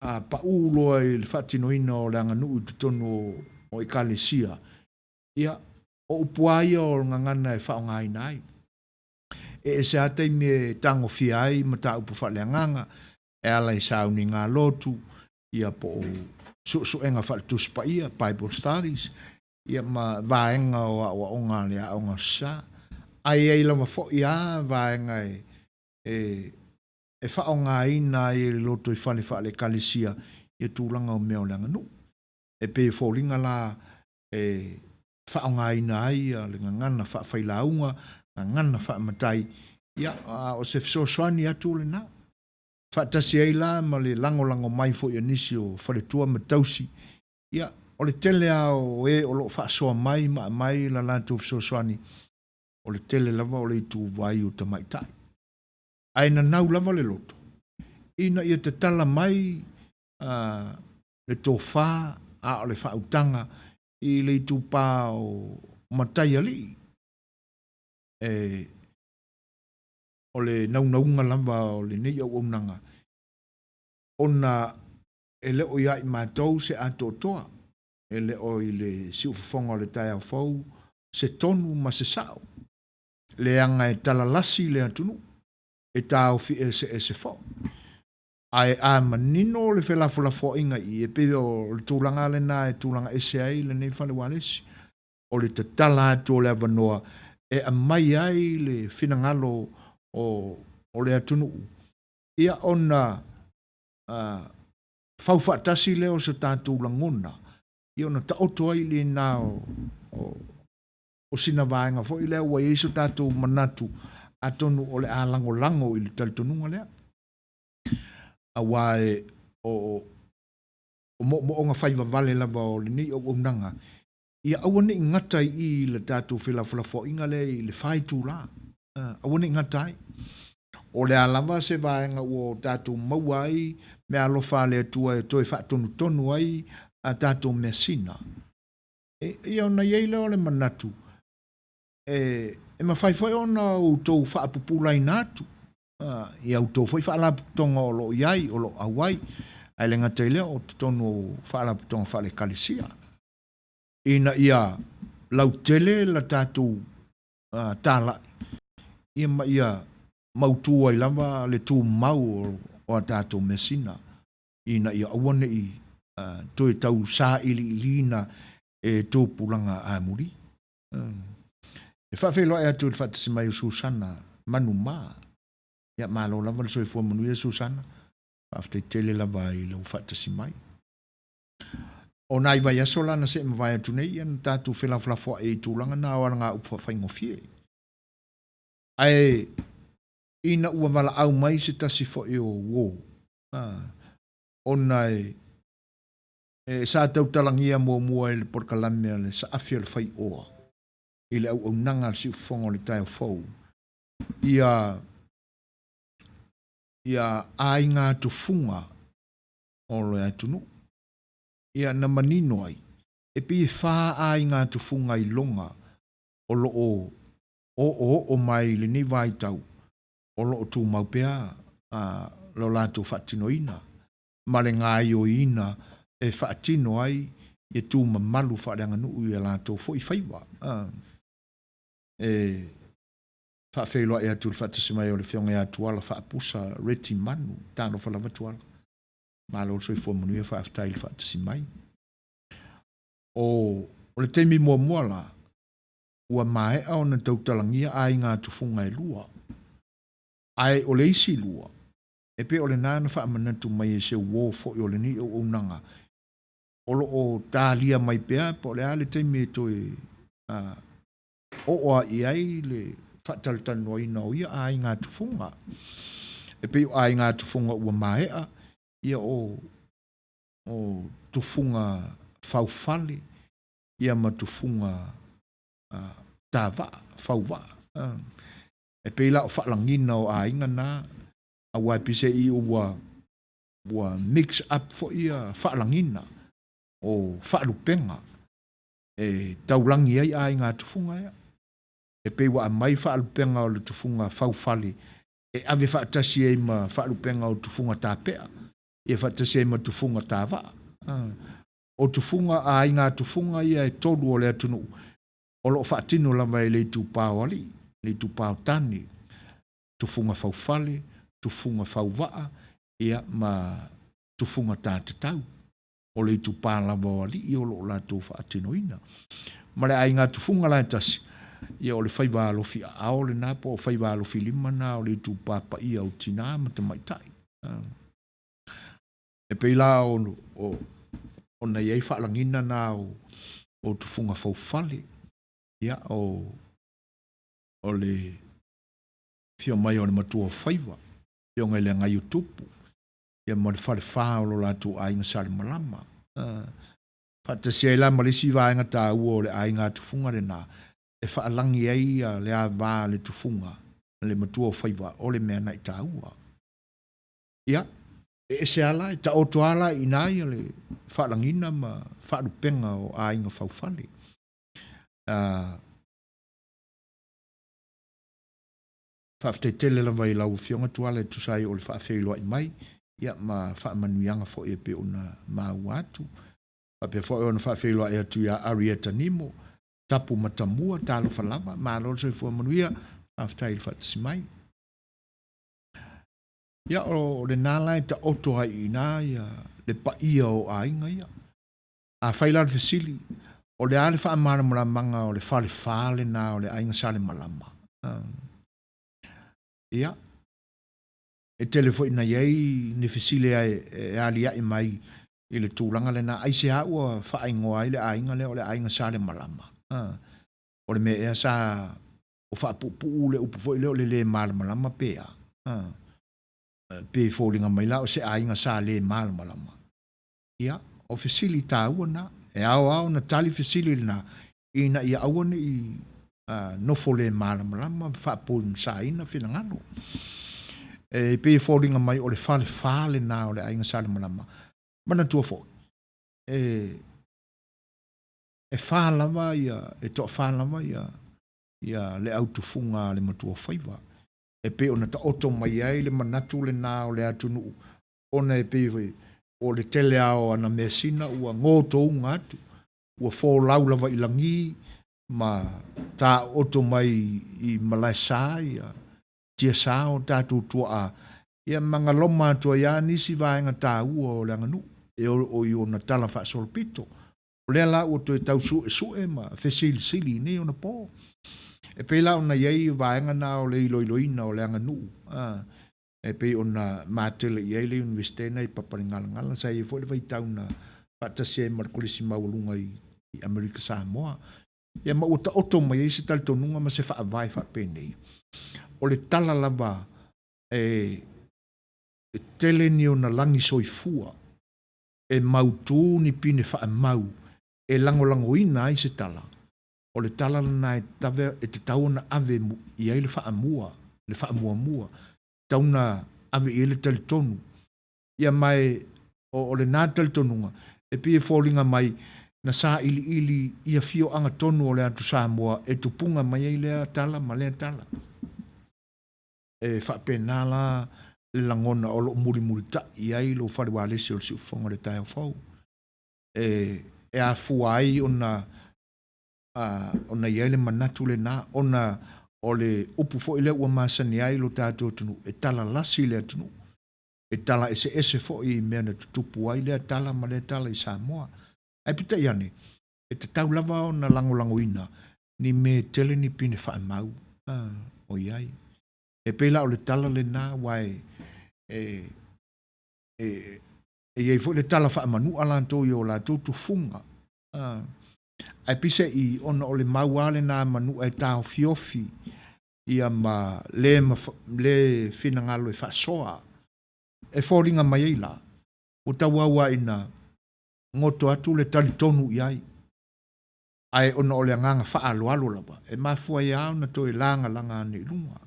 a pau loa i le faatinoina o le aganuu i totonu o Ekalesia, ia, o upu lava ia o le gagana e faaaogaina ai. E ese lava taimi e tagofia ai mataupu faaleagaga e ala i sauniga lotu, ia po o suesuega faale-Tusi Paia, Bible Studies, ia ma vaega o aoaoga a le Aoga Aso Sa. Ae i ai lava foi a vaega e faaaogaina ai e le lotoifale faale-Ekalesia ia tulaga o mea o le aganuu. E pei e foliga la e faaaogaina ai le gagana faafailauga, gagana faamatai, ia, a o se fesoasoani atu lena. Faatasi ai la ma le lagolago mai foi a nisi o faletua ma tausi, ia, o le tele lava o e o lo o faasoa mai ma aumai la latou fesoasoani, o le tele lava o le ituvai o tamaitai. Ae nanau lava le loto ina ia tatala mai le tofa a o le faautaga i le itupa o mataialii. E, o le naunauga lava o lenei auaunaga, ona e le o ia i matou se atoatoa, e le o i le siufofoga o le taeao fou se tonu ma se sao, leaga e talalasi le atunuu, e taofi eseese foi. Ae a manino le felafolafoaiga i i, e pei o le tulaga lena e tulaga ese ai lenei fale ualesi, o le tatala atu o le avanoa e aumai ai le finagalo o le atunuu, ia ona fau faatasi lea o so tatou lagona, ia ona taoto ai lena o sina vaega foi lea ua i ai so tatou manatu, atonu o le a lagolago i le talitonuga lea. Aua o moomooga faivavale lava o lenei auaunaga, ia aua ne i gata i i i le tatou felafolafoaiga lea i le 4 itula, aua ne i gata ai. O le a lava se vaega ua tatou maua ai meaalofa a le Atua e toe faatonutonu ai a tatou measina, ia ona i ai lea o le manatu, e mafai foi ona outou faapupulaina atu i a outou foi faalapotopotoga o lo o i ai, o lo o auai, ae le gata i lea o totonu o faalapotopotoga faale-Ekalesia, ina ia lautele la tatou talai, ia ma ia mautu ai lava le tumau o a tatou measina. ina ia aua ne i toe tau sailiiliina e tupulaga amuli. E faafeiloai atu i le faatasi mai o Susana Manuma. Ia malo lava le soifua manuia Susana. Faafetai tele lava i lou faatasi mai. O nai vaiaso la na seʻe mavae atu nei, ia na tatou felafolafoai ai i tulaga na o alagaupu faafaigofie. Ae ina ua valaau mai se tasi foi o uo, ona e e sa tautalagia muamua i le polokalame a le Saafi o le Faioa i le auaunaga a le Siufofoga o le Taeao Fou, ia ia aiga tufuga o le atunuu. Ia na manino ai, e pei e fa aiga tufuga iloga o lo o oooo mai i lenei vaitau o lo o tumau pea lo latou faatinoina ma le gaoioiina e faatino ai ia tu mamalu faaleaganuu i a latou foi faiva. E faafeiloai atu i le faatasi mai o le Afioga ia Tuala Faapusa Reti Manu. Talofa lava Tuala. Malo le soifua manuia, faafetai i le faatasi mai. O le taimi muamua la, ua maea ona tautalagia aiga tufuga e lua. Ae o le isi lua, e pei o lena na faamanatu mai e se uo foi o lenei auaunaga, o lo o talia mai pea po o le a le taimi e toe oo lava i ai le faatalatalanoaina o ia aiga tufuga. E pei o aiga tufuga ua maea, ia o o tufuga faufale, ia ma tufuga tavaa, fauvaa. E pei la o faalagiga o aiga na, aua e peiseai ua ua mix up foi ia faalagiga o faalupega e taulagi ai aiga tufuga ia. E pei ua aumai faalupega o le tufuga faufale e ave faatasi ai ma faalupega o tufuga tapea, ia faatasi ai ma tufuga tavaa. O tufuga, aiga tufuga ia e tolu o le atunuu, o lo o faatino lava e le itupa o alii, le itupa o tane, tufuga faufale, tufuga fauvaa, ia ma tufuga ta tatau. O le itupa lava o alii o lo o latou faatinoina. Ma le aiga tufuga la e tasi, ia o le faiva alofi aao lena po o faiva alofi lima na o le itupa paia o tinā ma tamaitai. E pei la ona i ai faalagiga na o tufuga faufale, ia o le afio mai o le matua o faiva, afioga i le Agaiotupu, ia ma le falefa o lo latou aiga Salemalama. Faatasi ai la ma le isi vaega taua o le aiga tufuga lena, e faalagi ai le ava a le tufuga, le matua o faiva, o le mea na i taua. Ia, e ese lava la, e taoto lava la i ina ia le faalagiga ma faalupega o aiga faufale. Faafetai tele lava i lau Afioga Tuala e tusa ai o le faafeiloai mai, ia ma faamanuiaga foi e pei ona maua atu. Faapea foi ona faafeiloai atu ia Arieta Nimo, Tapu Matamua, talofa lava, malo le soifua manuia, faafetai i le faatasi mai. Ia, o lena la e taoto ai i ina ia le paia o aiga ia. Afai la le fesili, o le a le faamalamalamaga o le falefa lena o le aiga Salemalama? Ia, e tele foi ina i ai ni fesili e aliae mai i le tulaga lena, aisea ua faaigoa ai le aiga lea o le aiga Salemalama? O le mea ea sa o faapuupuu le upu foi lea o le le malamalama pe a? Pe foliga mai la o se aiga sa le malamalama. Ia, o fesili taua na. E ao lava ona tali fesili na, ina ia aua ne i nofo le malamalama ma faapogisaina finagalo. E pei e foliga mai o le falefa lena o le aiga Salemalama. Manatua foi, e e fa lava ia, e toafa lava ia, ia le au tufuga a le matuaofaiva. E pei ona taoto mai ai le manatu lena o le atunuu, ona e pei o le tele lava o ana measina ua gotouga atu, ua folau lava i lagi ma taooto mai i malaesa ia tiasa o tatou tuaa. Ia ma galoma atu ai lava nisi vaega taua o le aganuu e oo i ona tala faasolopito. O lea la ua toe tau suesue ma fesilisili i nei ona po. E pei la ona i ai vaega na o le iloiloina o le aganuu, a, e pei ona matele i ai le Iunivesite na i Papaligalagala. Sa i ai foi le vaitau na faatasi ai ma le Kolisi Maualuga i Amerika Samoa. Ia ma ua taoto mai ai se talitonuga ma se faavae faapenei, o le tala lava e tele ni ona lagi soifua e mautu ni pine faamau e lagolagoina ai se tala, o le tala lena e e tatau ona ave i ai le faamua, le faamuamua, tatau ona ave i ai le talitonu. Ia ma e o lena talitonuga e pei e foliga mai na sailiili i afioaga tonu o le atu Samoa e tupuga mai ai lea tala ma lea tala. E faapena la le lagona o lo o mulimulitai i ai lou fale ualesi o le siufofoga o le taeao fou. E, e afua ai ona, a, ona i ai le manatu lena, ona o le upu foi lea ua masani ai lo tatou atunuu, e talalasi le atunuu. E tala eseese foi i mea na tutupu ai lea tala ma lea tala i Samoa. Ae peitai ane, e tatau lava ona lagolagoina ni mea e tele ni pine faamau o i ai. E pei la o le tala lena aua e, e, e, e i ai foi le tala faamanu'a latou i o latou tufuga. Ae peiseai ona o le mau lava lena a Manu'a e taofiofi ia ma le, le finagalo e faasoa. E foliga mai ai la, ua tauau lava ina goto atu le talitonu i ai, ae ona o le agaga faaaloalo lava, e mafua ai lava ona toe lagalaga ane i luga.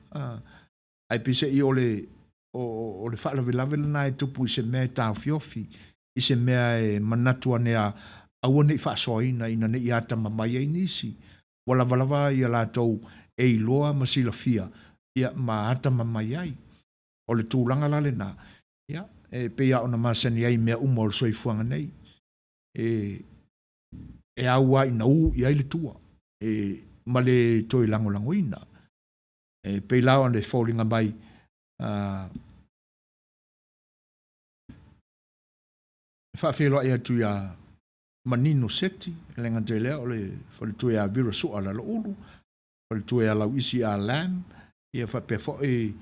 Ae peiseai o le, o, o le faalavelave lena e tupu i se mea e taofiofi, i se mea e manatu ane a aua ne i faasoaina ina ne i atamamai ai nisi, ua lava lava ia latou e iloa ma silafia, ia ma atamamai ai. O le tulaga la lena, ia, e pei lava ona masani ai i mea uma o le soifuaga nei, e, e au lava ina u i ai le tua, e, ma le toe lagolagoina. E pei la ona foliga mai, a, e faafeiloai atu iā Manino Seti, e le gata i lea o le faletua ia Vera Sua Laloulu, faletua ia Lauisi A Lam, ia faapea foi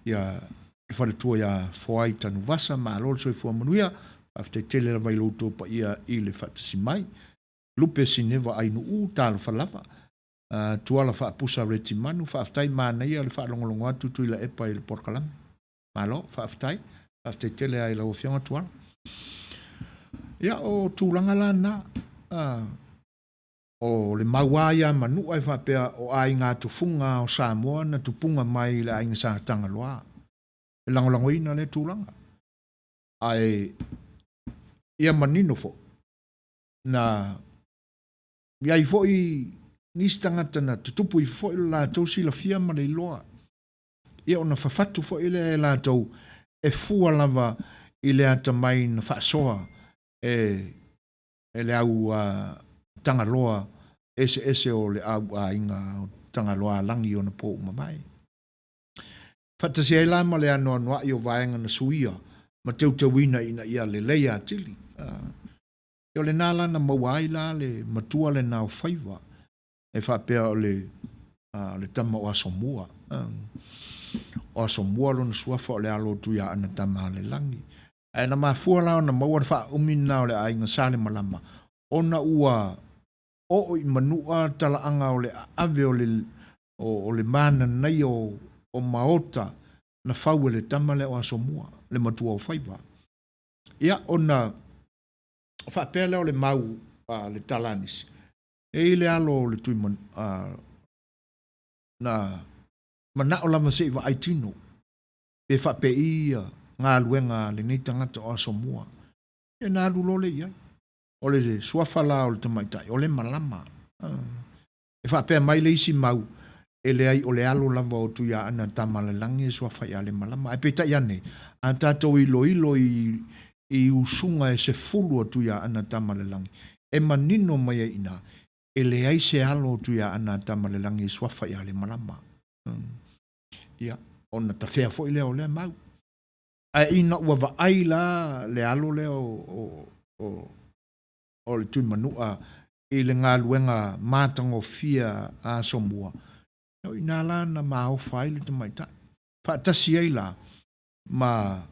ia le faletua ia Foai Tanuvasa, malo le soifua manuia, faafetai tele lava i lo outou paia i le faatasi mai. Lupe Sineva Ainuu, talofa lava. Uh, Tuala Faapusa Retimanu, faafetai manaia le faalogologo atu Tuilaepa i le polokalame. Malo, faafetai. Faafetai tele lava i lau Afioga Tuala. Ia, o tulaga la na, uh, o le mau lava ia a Manua e faapea o aiga tufuga o Samoa na tupuga mai i le aiga Sa Tagaloa. E lagolagoina lea tulaga. Ae ia manino foi, na i ai foi nisi tagata na tutupu ifo foi lo latou silafia ma le iloa. Ia ona fafatu foi lea e latou e fua lava i le atamai na faasoa e e le au Tagaloa eseese o le au aiga o Tagaloaalagi i ona po ua mavae. Faatasi ai la ma le anoanoai o vaega na suia ma teuteuina ina ia lelei atili. O lena la na maua ai la le matua lena o Faiva e faapea o le, o le tama o Asomua. O Asomua lona suafa o le alo o Tuiaana Tamaalelagi. Ae na mafua la ona maua le faaumi lena o le aiga Salemalama, ona ua oo i Manua talaaga o le aave o le, o, o le mananaia o, o maota na fau e le tama lea o Asomua, le matua o Faiva. Ia, ona faapea lea o le mau a le tala a nisi, e i ai le alo o le tui a, na manao lava se i vaai tino pe faapei ia galuega a lenei tagata o Asomua. Ia na alu loa lea i ai. O le suafa la o le tamaitai, o Lemalama. E faapea mai le isi mau, e leai o le alo lava o Tuiaana Tamaalelagi e suafa ia Lemalama. Ae peitai ane, a tatou iloilo i, i usuga e 10 a Tuiaana Tamaalelagi, e manino mai ai i ina, e leai se alo o Tuiaana Tamaalelagi e suafa ia Lemalama. Ia, ona tafea foi lea o lea mau. Ae ina ua vaai la le alo lea o le Tuimanua i le galuega matagofie a Asomua, o i ina la na maofa ai le tamaitai, faatasi ai la ma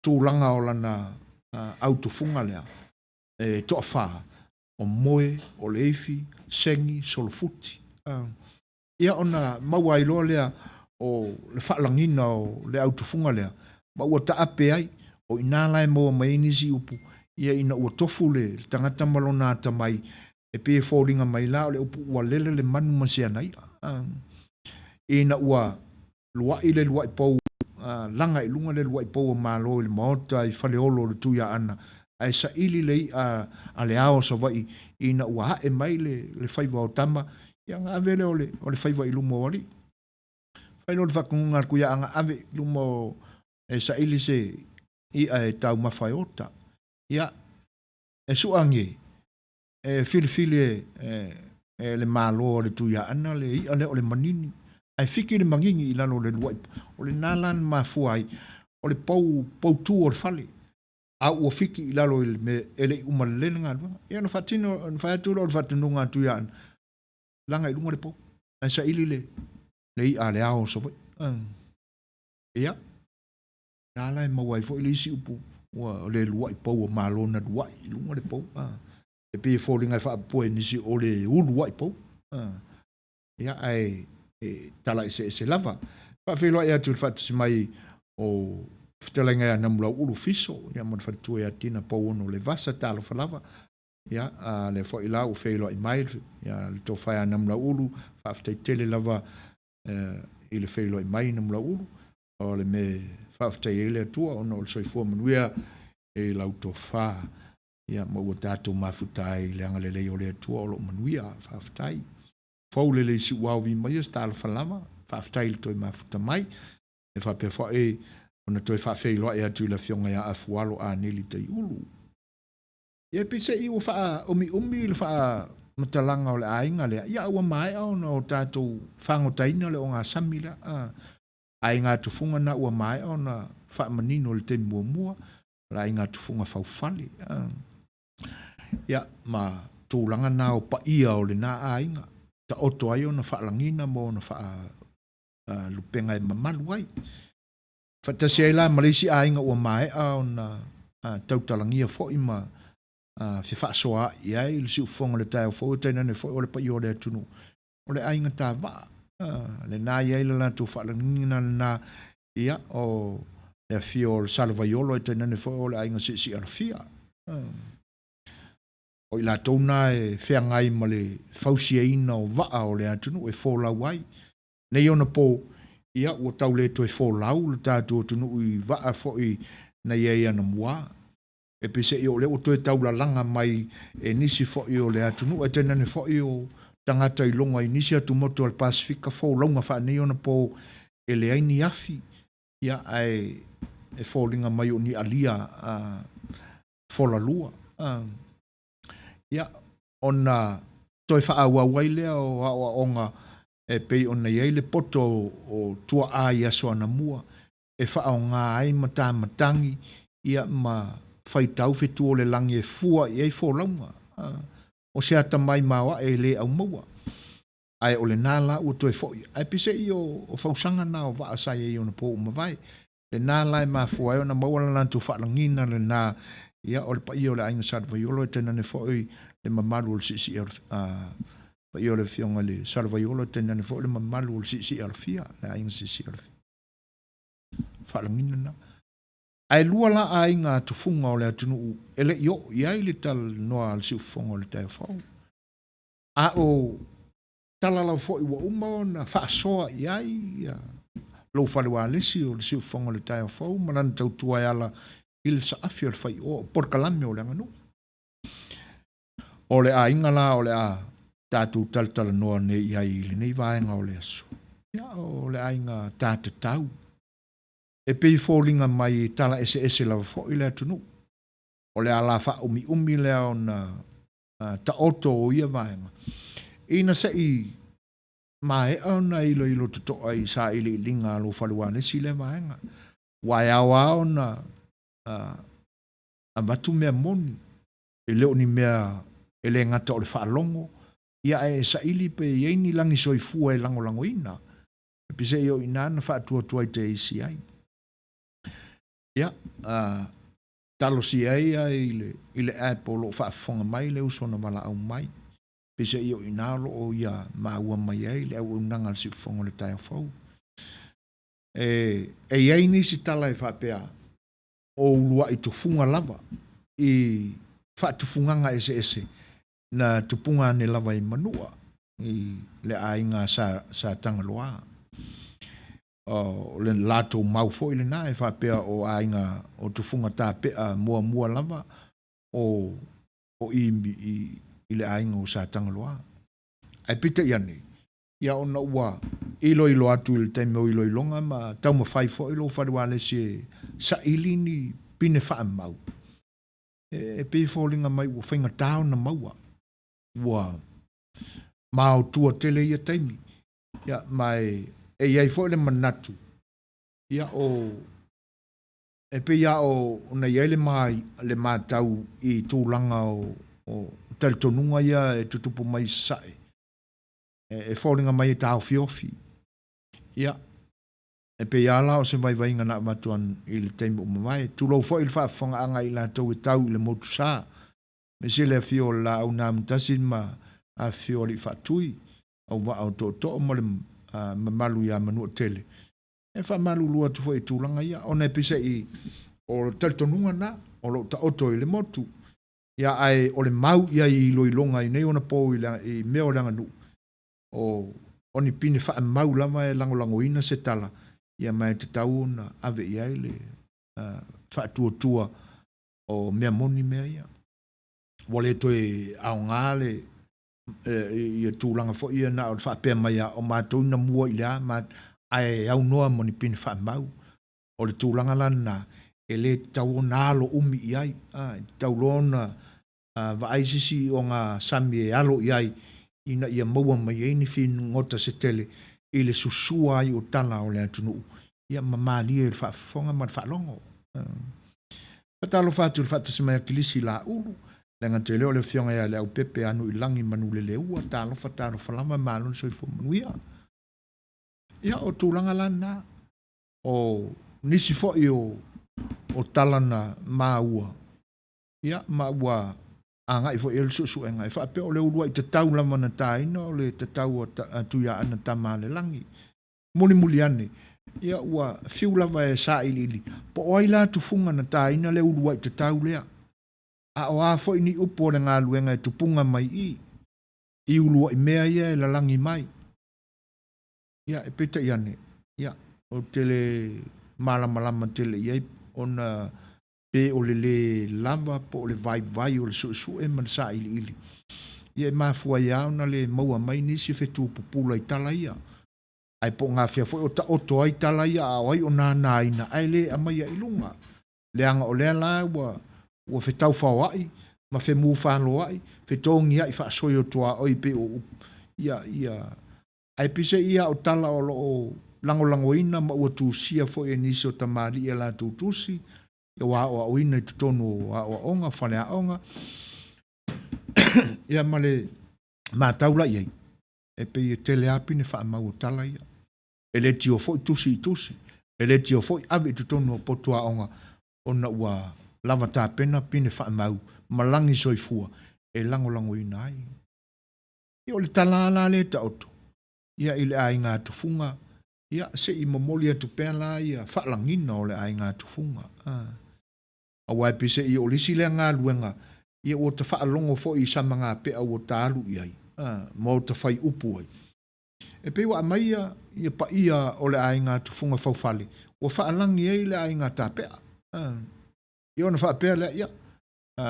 tulaga o lana autufuga lea e toafa, o Moe, o Leifi, Segi, Solofuti. Ia ona maua ai loa lea o le faalagiga o le autufuga lea, ma ua taape ai, o i ina la e maua mai ai nisi upu, ia ina ua tofu le tagata ma lona atamai, e pei e foliga mai la o le upu ua lele le manu ma si ana i'a. Ina ua lua'i le lua'i pou, laga i luga le lua'i pou o Malo i le maota i Faleolo o le Tuiaana, ae saili le i'a a le ao o Savaii ina ua a'e mai le faiva o tama, ia ona ave lea o le faiva i luma o alii. Fai lea o le faatonuga a le Tuiaana, ave i luma o, e saili se i'a e taumafa e ota. Ia, e su'a age, e filifili e le Malo o le Tuiaana le i'a lea o le manini, ae fiki le manini i lalo o le lua'i. O lena la na mafua ai o le pou, poutū o le fale, a ua fiki i lalo i le mea e le i uma lelei le galuega. Ia ona faatino, ona fai atu lea o le faatonuga a Tuiaana, laga i luga le pou, ae saili le i'a a le ao o Savaii. Ia, na la e maua ai foi le isi upu, ua le lua'i pou o Malo na lua'i i luga le pou. E pei e foliga e faapopoe i nisi o le ulua'i pou. Ia, ae e tala eseese lava. Faafeiloai atu i le faatasi mai o fetalaiga ia Namulauulu Fiso, ia ma le faletua ia Tina Pouono Levasa, talofa lava. Ia, a lea foi la ua feiloai mai ia le tofa ia Namulauulu, faafetai tele lava i le feiloai mai Namulauulu. O le mea e faafetai ai le Atua ona o le soifua manuia i lau tofa, ia ma ua tatou mafuta ai i le agalelei o le Atua o lo o manuia. Faafetai. Fou lelei siuao vimaia se talofa lava, faafetai i le toe mafuta mai. E faapea foi ona toe faafeiloai atu i le Afioga ia Afualo Aneli Taiulu. Ia peiseai ua faaumiumi le faamatalaga o le aiga lea, ia a ua maea ona o tatou fagotaina le ogasami lea. Aiga tufuga na ua maea ona faamanino i le taimi muamua, o le aiga tufuga faufale. Ia, ma tulaga na o paia o lena aiga, taoto ai ona faalagina ma ona faalupega e mamalu ai. Faatasi ai la ma le isi aiga ua maea ona tautalagia foi ma fefaasoaai i ai le siufofoga o le taeao fou, e tainane foi o le paia o le atunuu, o le aiga tavaa, lena e i ai le latou faalagiga lena, ia, o le afio o le Salevaiolo, ae tainane foi o le aiga Siisialofia. O i latou na e feagai ma le fausiaina o vaa o le atunuu e folau ai. Nei ona po, ia, ua tau le toe folau le tatou atunuu i vaa foi na i ai anamua. E peiseai o lea ua toe taulalaga mai e nisi foi o le atunuu, ae tainane foi o tagata iloga i nisi atumotu o le Pasefika folauga faaneionapo e leai ni afi, ia, ae e foliga mai o ni alia folalua. Ia, ona toe faaauau ai lea o aoaoga e pei ona i ai le poto o tuaa i aso anamua e faaaoga ai matamatagi ia ma faitau fetu o le lagi e fua i ai folauga. O se atamai maoae e le aumaua. Ae o lena la ua toe foi. Ae peiseai o fausaga na o vaa sa i ai i ona po ua mavae. Lena la e mafua ai ona maua le latou faalagiga lena, ia o le paia o le Aiga Salevaiolo, e tainane foi le mamalu o le Siisii paia o le Afioga i le Salevaiolo, e tainane foi le mamalu o le Siisii Alafia, le Aiga Siisii Alafia. Faalagiga lena. Ae lua la aiga tufuga o le atunuu e le i oo i ai le talanoa a le siufofoga o le taeao fou. A o tala lava foi ua uma ona faasoa i ai lou faleualesi o le siufofoga o le taeao fou ma lana tautua e ala i le saafi o le faioa o polokalame o le aganuu. O le aiga la o le a tatou talatalanoa nei i ai i lenei vaega o le aso, ia o le aiga ta tatau. E pei e foliga mai e tala eseese lava foi le atunuu. O le ala faaumiumi lea ona taoto o ia vaega, ina se i maea ona iloilo totoa i sailiiliga a lou faleualesi lea vaega. Aua e ao lava ona avatu mea moni, e le o ni mea e le gata o le faalogo, ia ae e saili pe i ai ni lagi soifua e lagolagoina. E peiseai o i ina na faatuatuai te isi ai. Ia, talosia ai ia i le app o lo o faafofoga mai le uso na valaau mai. Peiseai o i ina o lo o ia maua mai ai le auaunaga a le Siufofoga o le taeao fou. E i ai nisi tala e faapea, o uluai tufuga lava i faatufugaga eseese na tupuga ane lava i Manua i le aiga sa Sa Tagaloa. O le latou mau foi lena e faapea o aiga o tufuga tapea muamua lava o o i i le aiga o Sa Tagaloa. Ae peitai ane, ia ona ua iloilo atu i le taimi o iloiloga ma taumafai foi lou fale ualesi e saili ni pine faamau, e pei e foliga mai ua faigata ona maua. Ua maotua tele ia taimi. Ia, ma e i ai foi le manatu, ia o, e pei lava ona i ai le matau i tulaga o talitonuga ia e tutupu mai i Sasae, e foliga mai e taofiofi. Ia, e pei lava la o se vaivaiga na avatu i le taimi ua mavae. Tulou foi le faafofogaaga a i latou e tau i le motusa, aemaise le afio o le Laau na Amotasi ma afifio o Alii Faatui, Auvaa o Tootoo ma le mamalu ia Manuatele. E faamalulu atu foi i tulaga ia, ona e peiseai o le talitonuga lena o lo o taoto i le motu. Ia, ae o le mau i ai i iloiloga i nei ona po i mea o le aganuu, o ni pine faamau lava e lagolagoina se tala, ia ma e tatau ona ave i ai le faatuatua o mea moni mea ia. Ua le toe aoga le ia tulaga foi ia na o le faapea mai lava o matou na mua i le a, ae aunoa ma ni pine faamau. O le tulaga la lena, e le tatau ona alo umi i ai, e tatau loa ona vaai se isi ogasami e alo i ai ina ia maua mai ai ni figota se tele i le susua ai o tala o le atunuu, ia ma malie i le faafofoga ma le faalogo. Faatalofa atu i le faatasi mai a Kilisi Laulu, leaga te leo le afioga ia Leaupepe Anuilagi Manuleleua, talofa talofa lava, malo le soifua manuia. Ia o tulaga la na, o nisi foi o tala na maua, ia ma ua agai foi i ai le suesuega e faapea o le uluai tatau lava na taina o le tatau a Tuiaana Tamaalelagi. Mulimuli ane, ia ua fiu lava e sailiili po o ai la tufuga na taina le uluai tatau lea, a o a foi ni upu o le galuega e tupuga mai i i uluai mea ia e lalagi mai. Ia, e peitai ane, ia, ou te le malamalama tele i ai ona pe o le lē lava po o le vaivai o le suesue ma le sailiili, ia e mafua ai lava ona le maua mai nisi fetu pupula i tala ia. Ae po o gafea foi o taoto ai tala ia a o ai o nānāina ae le aumaia i luga. Leaga o lea la ua ua fetaufaoa'i ma femufaloa'i, fetogia'i faasoiotuaoi pei o upu ia ia Ae peiseai ia o tala o lo o lagolagoina ma ua tusia foi e nisi o tamalii a latou tusi, ua aoaoina i totonu o aoaoga, faleaoga, ia ma le matau la i ai, e pei e tele lava pine faamau o tala ia. E le tio foi tusi i tusi, e le tio foi ave i totonu o potu aoga ona ua lava tapena pine faamau ma lagi soifua e lagolagoina ai. Ia o le tala lava la lea e taoto, ia i le aiga tufuga, ia se i momoli atu pea la ia faalagiga o le aiga tufuga. Aua e peiseai o le isi lea galuega, ia ua ta faalogo foi i samagapea ua ta alu i ai, ma ua ta fai upu ai. E pei ua aumai ia, ia paia o le aiga tufuga faufale, ua faalagi ai le aiga tapea. Ia ona faapea lea, ia,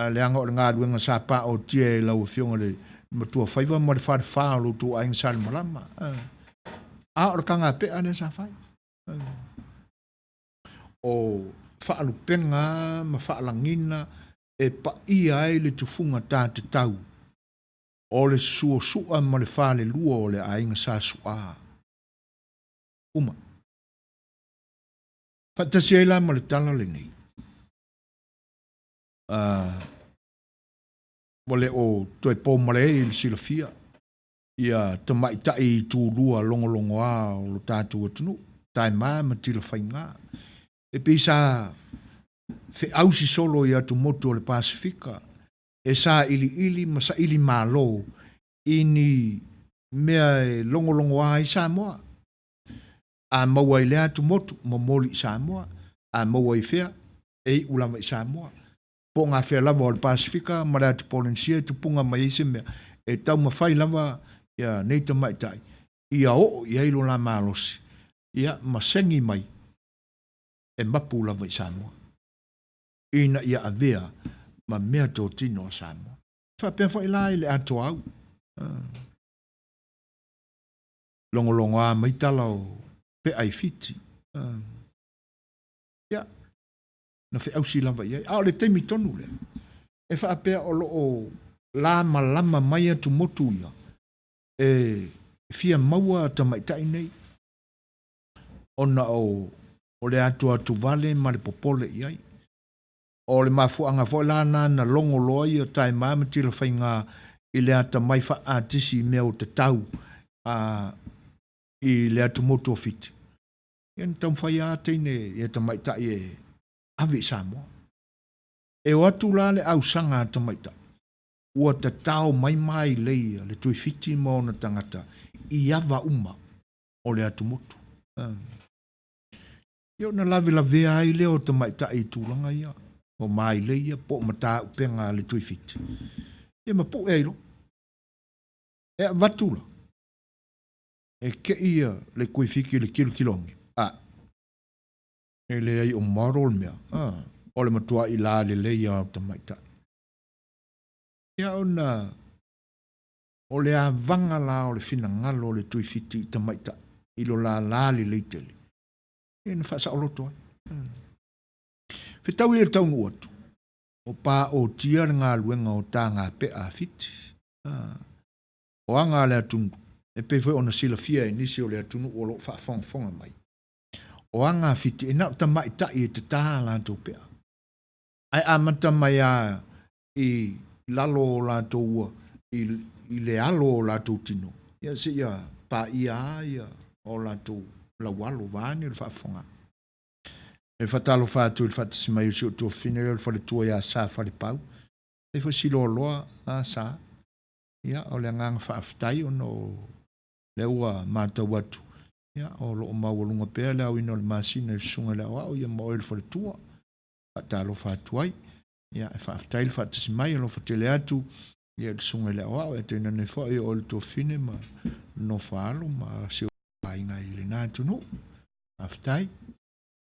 leaga o le galuega sa paotia e lau Afioga i le Matuafaiva ma le falefa o lo outou aiga Salemalama. A o le kagapea lea sa fai. O faalupega ma faalagina e paia ai le tufuga ta tatau o le suosua ma le falelua o le aiga Sa Su'a. Uma. Faatasi ai la ma le tala lenei, ua le o toe po male i le silafia ia tamaitai itulua logologoa o lo tatou atunuu, Taema ma Tilafaiga. E pei sa feausi solo i atumotu o le Pasefika e sailiili ma sailimalo i ni mea e logologoa ai Samoa. A maua i lea atumotu, momoli i Samoa. A maua i fea, e iu lava i Samoa. Po o gafea lava o le Pasefika ma le atu Polenisia e tupuga mai ai se mea, e taumafai lava ia nei tamaitai ia oo i ai lo la malosi, ia ma segi mai e mapu lava i Samoa, ina ia avea ma meatotino a Samoa. E faapea foi la i le atoa au. Logologoa mai tala o pea i Fiti. Ia, na feausi lava i ai. A o le taimi tonu lea, e faapea o lo o lamalama mai atumotu ia, e fia maua tamaitai nei, ona o le atuatuvale ma le popole i ai. O le mafuaaga foi la lena na logo loa ia Taema ma Tilafaiga i le atamai faa-atisi i mea o tatau i le atumotu o Fiti. Ia na taumafai lava teine ia tamaitai e ave i Samoa. E o atu la le ausaga a tamaitai, ua tatao mai mailei a le Tuifiti ma ona tagata i ava uma o le atumotu. Ia ona lavelavea ai lea o tamaitai i tulaga ia, o mailei ia po o mataupega a le Tuifiti, ia ma pue ai loa. E avatu la, e te i le Tuifiti i le tilotilo ane, a, e leai o model le mea, a, o le matuai lalelei lava o tamaitai. Ia ona o le avaga la o le finagalo o le Tuifiti i tamaitai i lo la lalelei tele, ia na faasaoloto ai. Fetaui le taunuu atu, o paotia le galuega o tagapea a Fiti. O aga a le atunuu, e pei foi ona silafia e nisi o le atunuu o lo o faafogafoga mai, o aga a Fiti, e na o tamaitai e tata a latou pea. Ae amata mai lava i lalo o latou, i le alo o latou tino, ia seia paia lava ia o latou laualo, vaeane le faafofoga. E faatalofa atu i le faatasi mai o si ou tuafafine lea o le faletua ia Sa Falepau. E foi Siloaloa a Sa. Ia, o le agaga faafetai ona o lea ua matau atu, ia, o lo o maualuga pea le aoina o le masina i le susuga i le aoao, ia ma oe le faletua. Faatalofa atu ai. Ia, e faafetai le faatasi mai, alofa tele atu ia i le susuga i le aoao, e tainane foi o oe le tuafafine ma le nofo-a-alo ma si ou aiga i lena atunuu. Faafetai.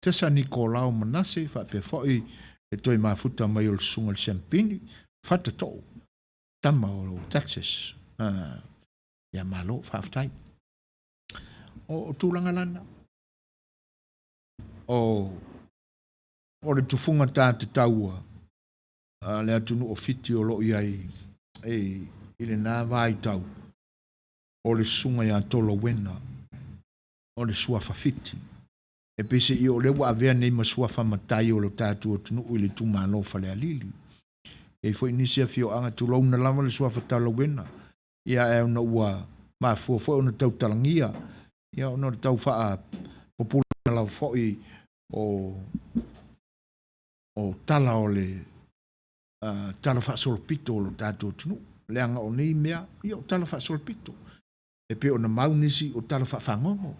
Tesa Nikolao Manase, faapea foi le toe mafuta mai o le susuga i le Siampini, Fatatoo, tama o Texas. Ia malo, faafetai. O tulaga lana, o le tufuga ta te taua a le atunuu o Fiti o lo o i ai i lena vaitau, o le susuga ia Tolowena, o le suafa Fiti. E peiseai o lea ua avea nei ma suafa matai o lo tatou atunuu i le itumalo o Falealili. E i ai foi nisi afioaga, tulouna lava le suafa Talauena, ia ae ona ua mafua foi ona tautalagia, ia ona o le tau faapupula lava foi o tala o le tala faasolopito o lo tatou atunuu. Leaga o nei mea, ia o tala faasolopito. E pei ona mau nisi o tala faafagogo.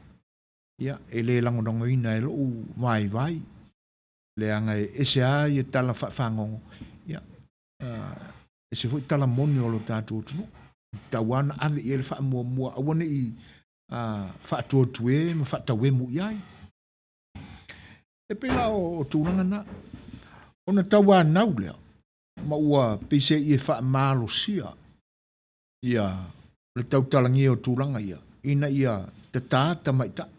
Ia, e le lagolagoina e lou vaivai, leaga e ese lava ia tala faafagogo, ia, ese foi tala moni o lo tatou atunuu. E tatau lava ona ave i ai le faamuamua, aua ne i faatuatue ma faatauemu i ai. E pei la o tulaga na, ona tauanau lea, ma ua peiseai e faamalosia ia le tautalagia o tulaga ia, ina ia tata tamaitai.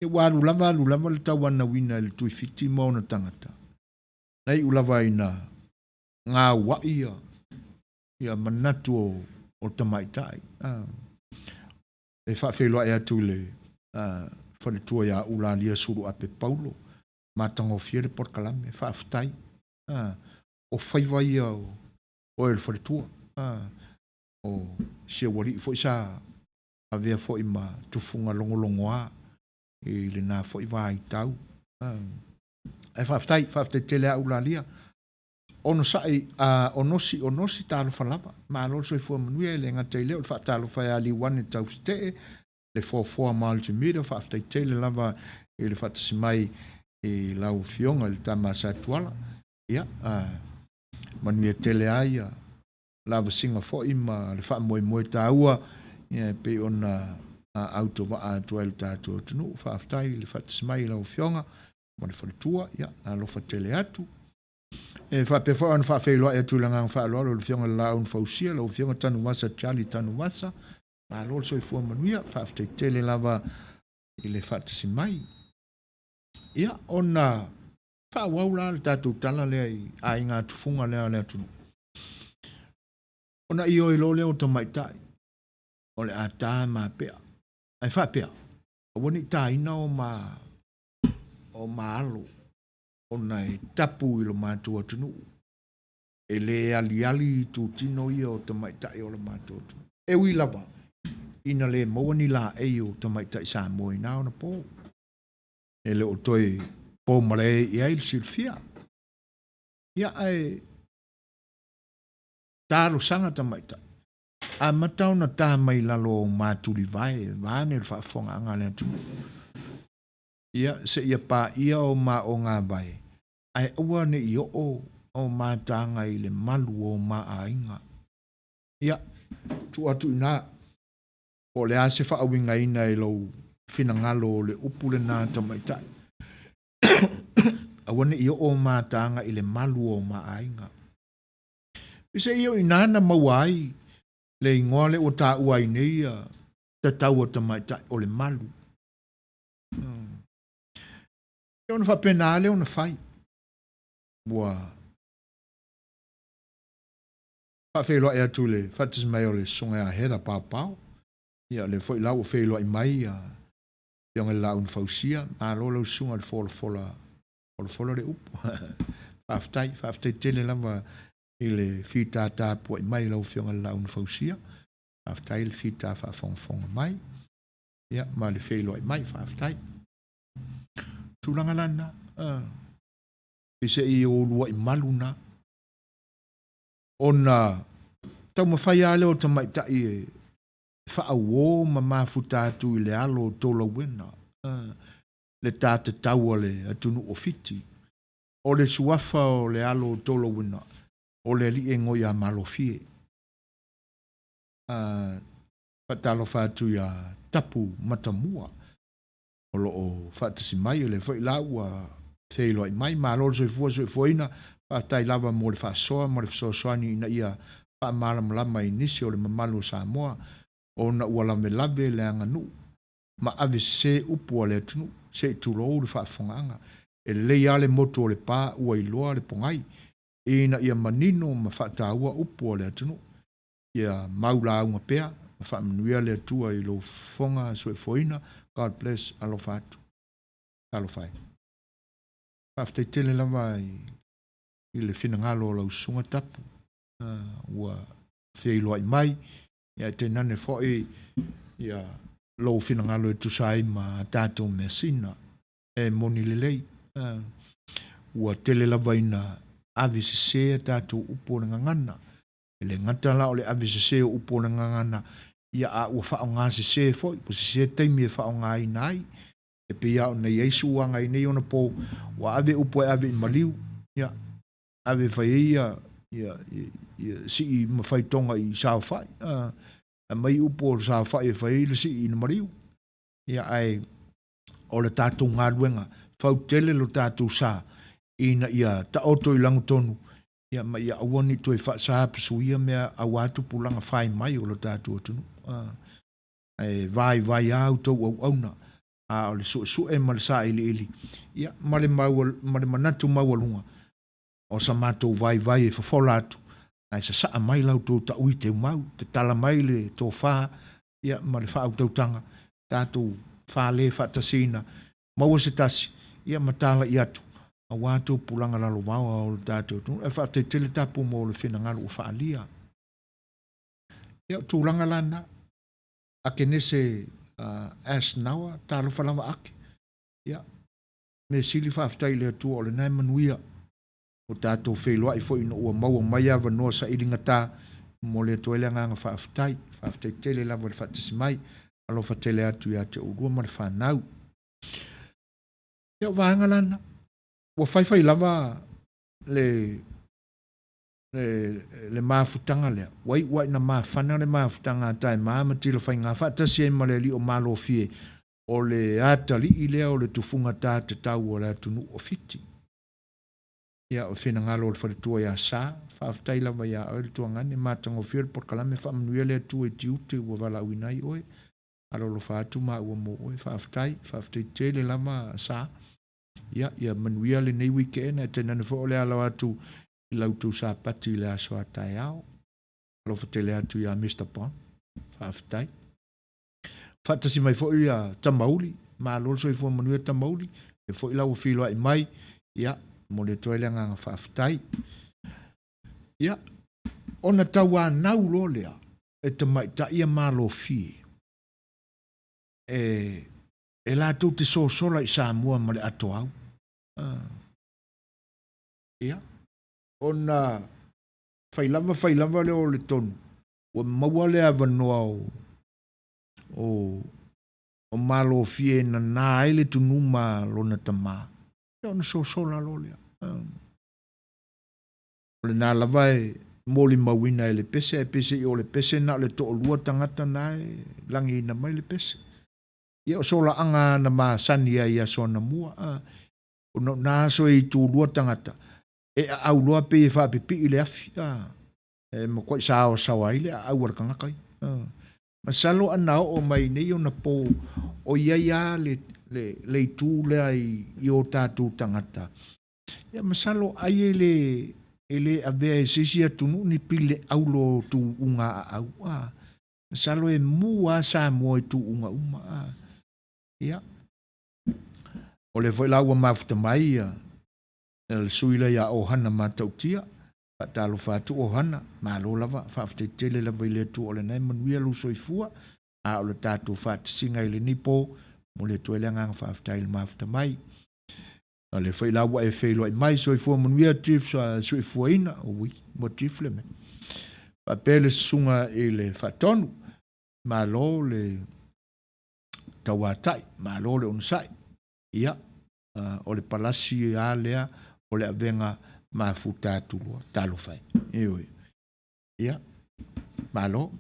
Ia ua alu lava alu lava le tauanauina e le Tuifiti ma ona tagata, na iu lava ina gauai ia manatu o tamaitai. E faafeiloai atu i le. faletua ia Ulalia Suluape Paulo, matagofie le polokalame, faafetai. O faiva ia o oe le faletua. O si ou alii foi sa avea foi ma tufuga logologoa i lena foi vaitau. Ae faafetai, faafetai tele a Ulalia. Onosai, onosi, onosi, talofa lava. Malo le soifua manuia, e le gata i lea o le faatalofa ia Liuane Taufetee, le Foafoa Multimedia, faafetai tele lava i le faatasi mai i lau Afioga i le Tama a Satuala. Ia, manuia tele ai ia lavasiga foi ma le faamoemoe taua ia e pei ona autovaa atu ai i le tatou atunuu. Faafetai i le faatasi mai i lau Afioga ma le faletua, ia alofa tele atu. E faapea foi ona faafeiloai atu i le agaga faaaloalo i le Afioga i le Laau na Fausia, lau Afioga Tanuvasa Charlie Tanuvasa. Malo le soifua manuia, faafetai tele lava i le faatasi mai. Ia, ona faaauau la le tatou tala lea i aiga tufuga lea a le atunuu. Ona ioe loa lea o tamaitai, o le a ta mapea. Ae faapea, aua ne i taina o ma, o ma alo, ona e tapu i lo matou atunuu. E le aliali itutino ia o tamaitai o le matou atunuu. E ui lava ina le maua ni laei o tamaitai Samoa i na ona po. E le o toe po malae i ai le silafia. Ia ae talosaga tamaitai. Amata ona ta mai lalo o matulivae, vaeane le faafofogaaga a le atunuu. Ia, seia paia o ma ogāvae, ae aua ne i oo o mataga i le malu o ma aiga. Ia, tuu atu i ina, po o le a se faauigaina i lou finagalo o le upu lena tamaitai. Aua ne i oo o mataga i le malu o ma aiga. Peiseai o i ina na maua ai le igoa lea ua taua ai nei ia tatau a tamaitai o le malu. Ia ona faapena lava lea ona fai. Ua faafeiloai atu i le faatasi mai o le Susuga ia Heather Paopao. Ia o lea foi la ua feiloai mai ia Afioga i le Laau na Fausia. Malo lau susuga i le folafola, folafola le upu. Faafetai, faafetai tele lava i le fita tapuai mai i lau Afioga i le Laau na Fausia. Faafetai le fita faafogafoga mai. Ia, ma le feiloai mai, faafetai. Tulaga la lena, peiseai o uluai malu na, ona taumafai lava lea o tamaitai e faauo ma mafuta atu i le alo o Tolauena, le ta tatau a le atunuu o Fiti. O le suafa o le alo o Tolauena, o le alii e goia Malofie. Faatalofa atu ia Tapu Matamua o lo o faatasi mai, o lea foi la ua feiloai mai. Malo le soifua soifuaina, faafetai lava mo le faasoa ma le fesoasoani ina ia faamalamalama i nisi o le mamalu o Samoa ona ua lavelave le aganuu ma ave sese upu a le atunuu, se i tulou le faafofogaaga. E lelei lava le motu o Lepa ua iloa le pogai ina ia manino ma faataua upu a le atunuu. Ia mau lauga pea ma faamanuia le Atua i lou fofoga soifuaina. God bless. Alofa atu. Talofa e. Faafetai tele lava i le finagalo o lau susuga Tapu ua feiloai mai, ae tainane foi ia lou finagalo e tusa ai ma tatou measina. E moni lelei, ua tele lava ina ave sese a tatou upu o le gagana. E le gata la o le ave sese o upu o le gagana, ia a ua faaaoga sese foi, ua sese taimi e faaaogaina ai. E pei lava ona i ai suaga i nei ona po, ua ave upu e ave i maliu, ia, ave e fai ai ia, ia, ia sii ma faitoga i saofai. Aumai upu o saofai e fai ai le sii i le maliu. Ia, ae o le tatou galuega, fau tele lo tatou sa, ina ia taoto i lagotonu, ia ma ia aua ne i toe faasapasuia mea aua tupulaga fai mai o lo tatou atunuu. Ae vaivai lava outou auauna, a o le suesue ma le sailiili, ia, ma le, ma le manatu maualuga, o sa matou vaivai e fofola atu, ae sasaa mai la outou taui teumau, tatala mai le tofa, ia, ma le faautautaga, tatou. fale faatasiina, maua se tasi, ia ma talai atu aua tupulaga lalovaoa o le tatou atunuu. Ae faafetai tele Tapu mo le finagalo ua faaalia. Ia, o tulaga la na. Akenese Asenauer, talofa lava Ake. Ia, mea sili faafetai i le Atua o lena e manuia. Ua tatou feiloai foi ina ua maua mai avanoa sailigata, momoli atu ai le agaga faafetai. Faafetai tele lava i le faatasi mai. Alofa tele atu ia te oulua ma le fanau. Ia o vaega la na. Ua faifai lava le le, le mafutaga lea, ua iu lava ina mafana le mafutaga a Taema ma Tilafaiga faatasi ai ma le alii o Malofie, o le atalii lea o le tufuga ta tatau o le atunuu o Fiti. Ia, o le finagalo o le faletua ia Sa, faafetai lava ia oe le tuagane, matagofie le polokalame, faamanuia le Atua i tiute ua valaauina ai oe. Alolofa atu maua mo oe, faafetai, faafetai tele lava Sa. Ia, ia manuia lenei weekend, ae tainane foi o le alo atu i la outou Sapati i le aso a taeao. Alofa tele atu ia Mister Bond. Faafetai. Faatasi mai foi ia Tamauli, malo le soifua manuia Tamauli, e foi la ua feiloai mai, ia, momoli atu ai le agaga faafetai. Ia, ona tauanau loa lea e tamaitai ia Malofie, e, e latou te sosola i Samoa ma le atoau. Ah. Ia, ona fai lava fai lava lea o le tonu, ua maua le avanoa o, o, o Malofie e nanā ai le tunuma a lona tamā, ia ona sosola loa lea. O lena lava e molimauina e le pese, ae peiseai o le pese na o le toalua tagata na e lagiina mai le pese. Ia o solaaga na masani ai i aso anamua, a, ona o na aso e itulua tagata, e aau loa pei e faapipii le afi, a, e matuai saoasaoa ai le aau a le tagata ia. A, masalo ana oo mai nei ona po o i ai lava le, le, le itu lea i, i o tatou tagata. Ia masalo ai e le, e le avea e se isi atunuu ni pile auro o tuuga aau. A, masalo e mu lava Samoa i tuuga uma. A, ia, o lea foi la ua mafuta mai ia, le sui lea ia Ohana Matautia. Faatalofa atu Ohana, malo lava, faafetai tele lava i le Atua o lena e manuia lou soifua, a o le tatou faatasiga i lenei po, momoli atu ai le agaga faafetai i le mafuta mai. O lea foi la ua e feiloai mai, soifua manuia Chief Soifuaina, ui, ua Chief le mea. Faapea le susuga i le Faatonu, malo le tauatai, malo le onosai. Ia, o le palasi lava lea o le avega mafuta atu loa, talofa e. Ioe. Ia, malo.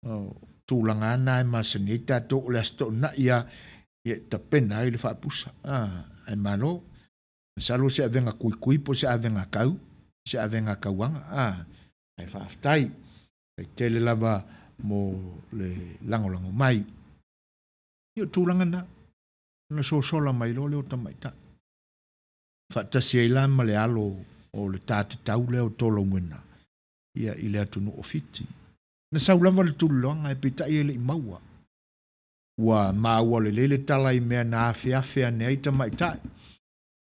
O tulaga lava na e masani ai tatou, o le Aso Toonai lava e tapena ai le faapusa. Ah, ae malo. Masalo se avega kuikui po o se avega kau, se avega kauaga. Ah, ae faafetai. Faafetai tele lava mo le lagolago mai. Ia, o tulaga na. Ona sosola mai loa lea o tamaitai. Faatasi ai la ma le alo o le ta tatau lea o Tolauena ia i le atunuu o Fiti. Na sau lava le tuliloaga ae peitai e le i maua. Ua maua lelei le tala i mea na afeafe ane ai tamaitai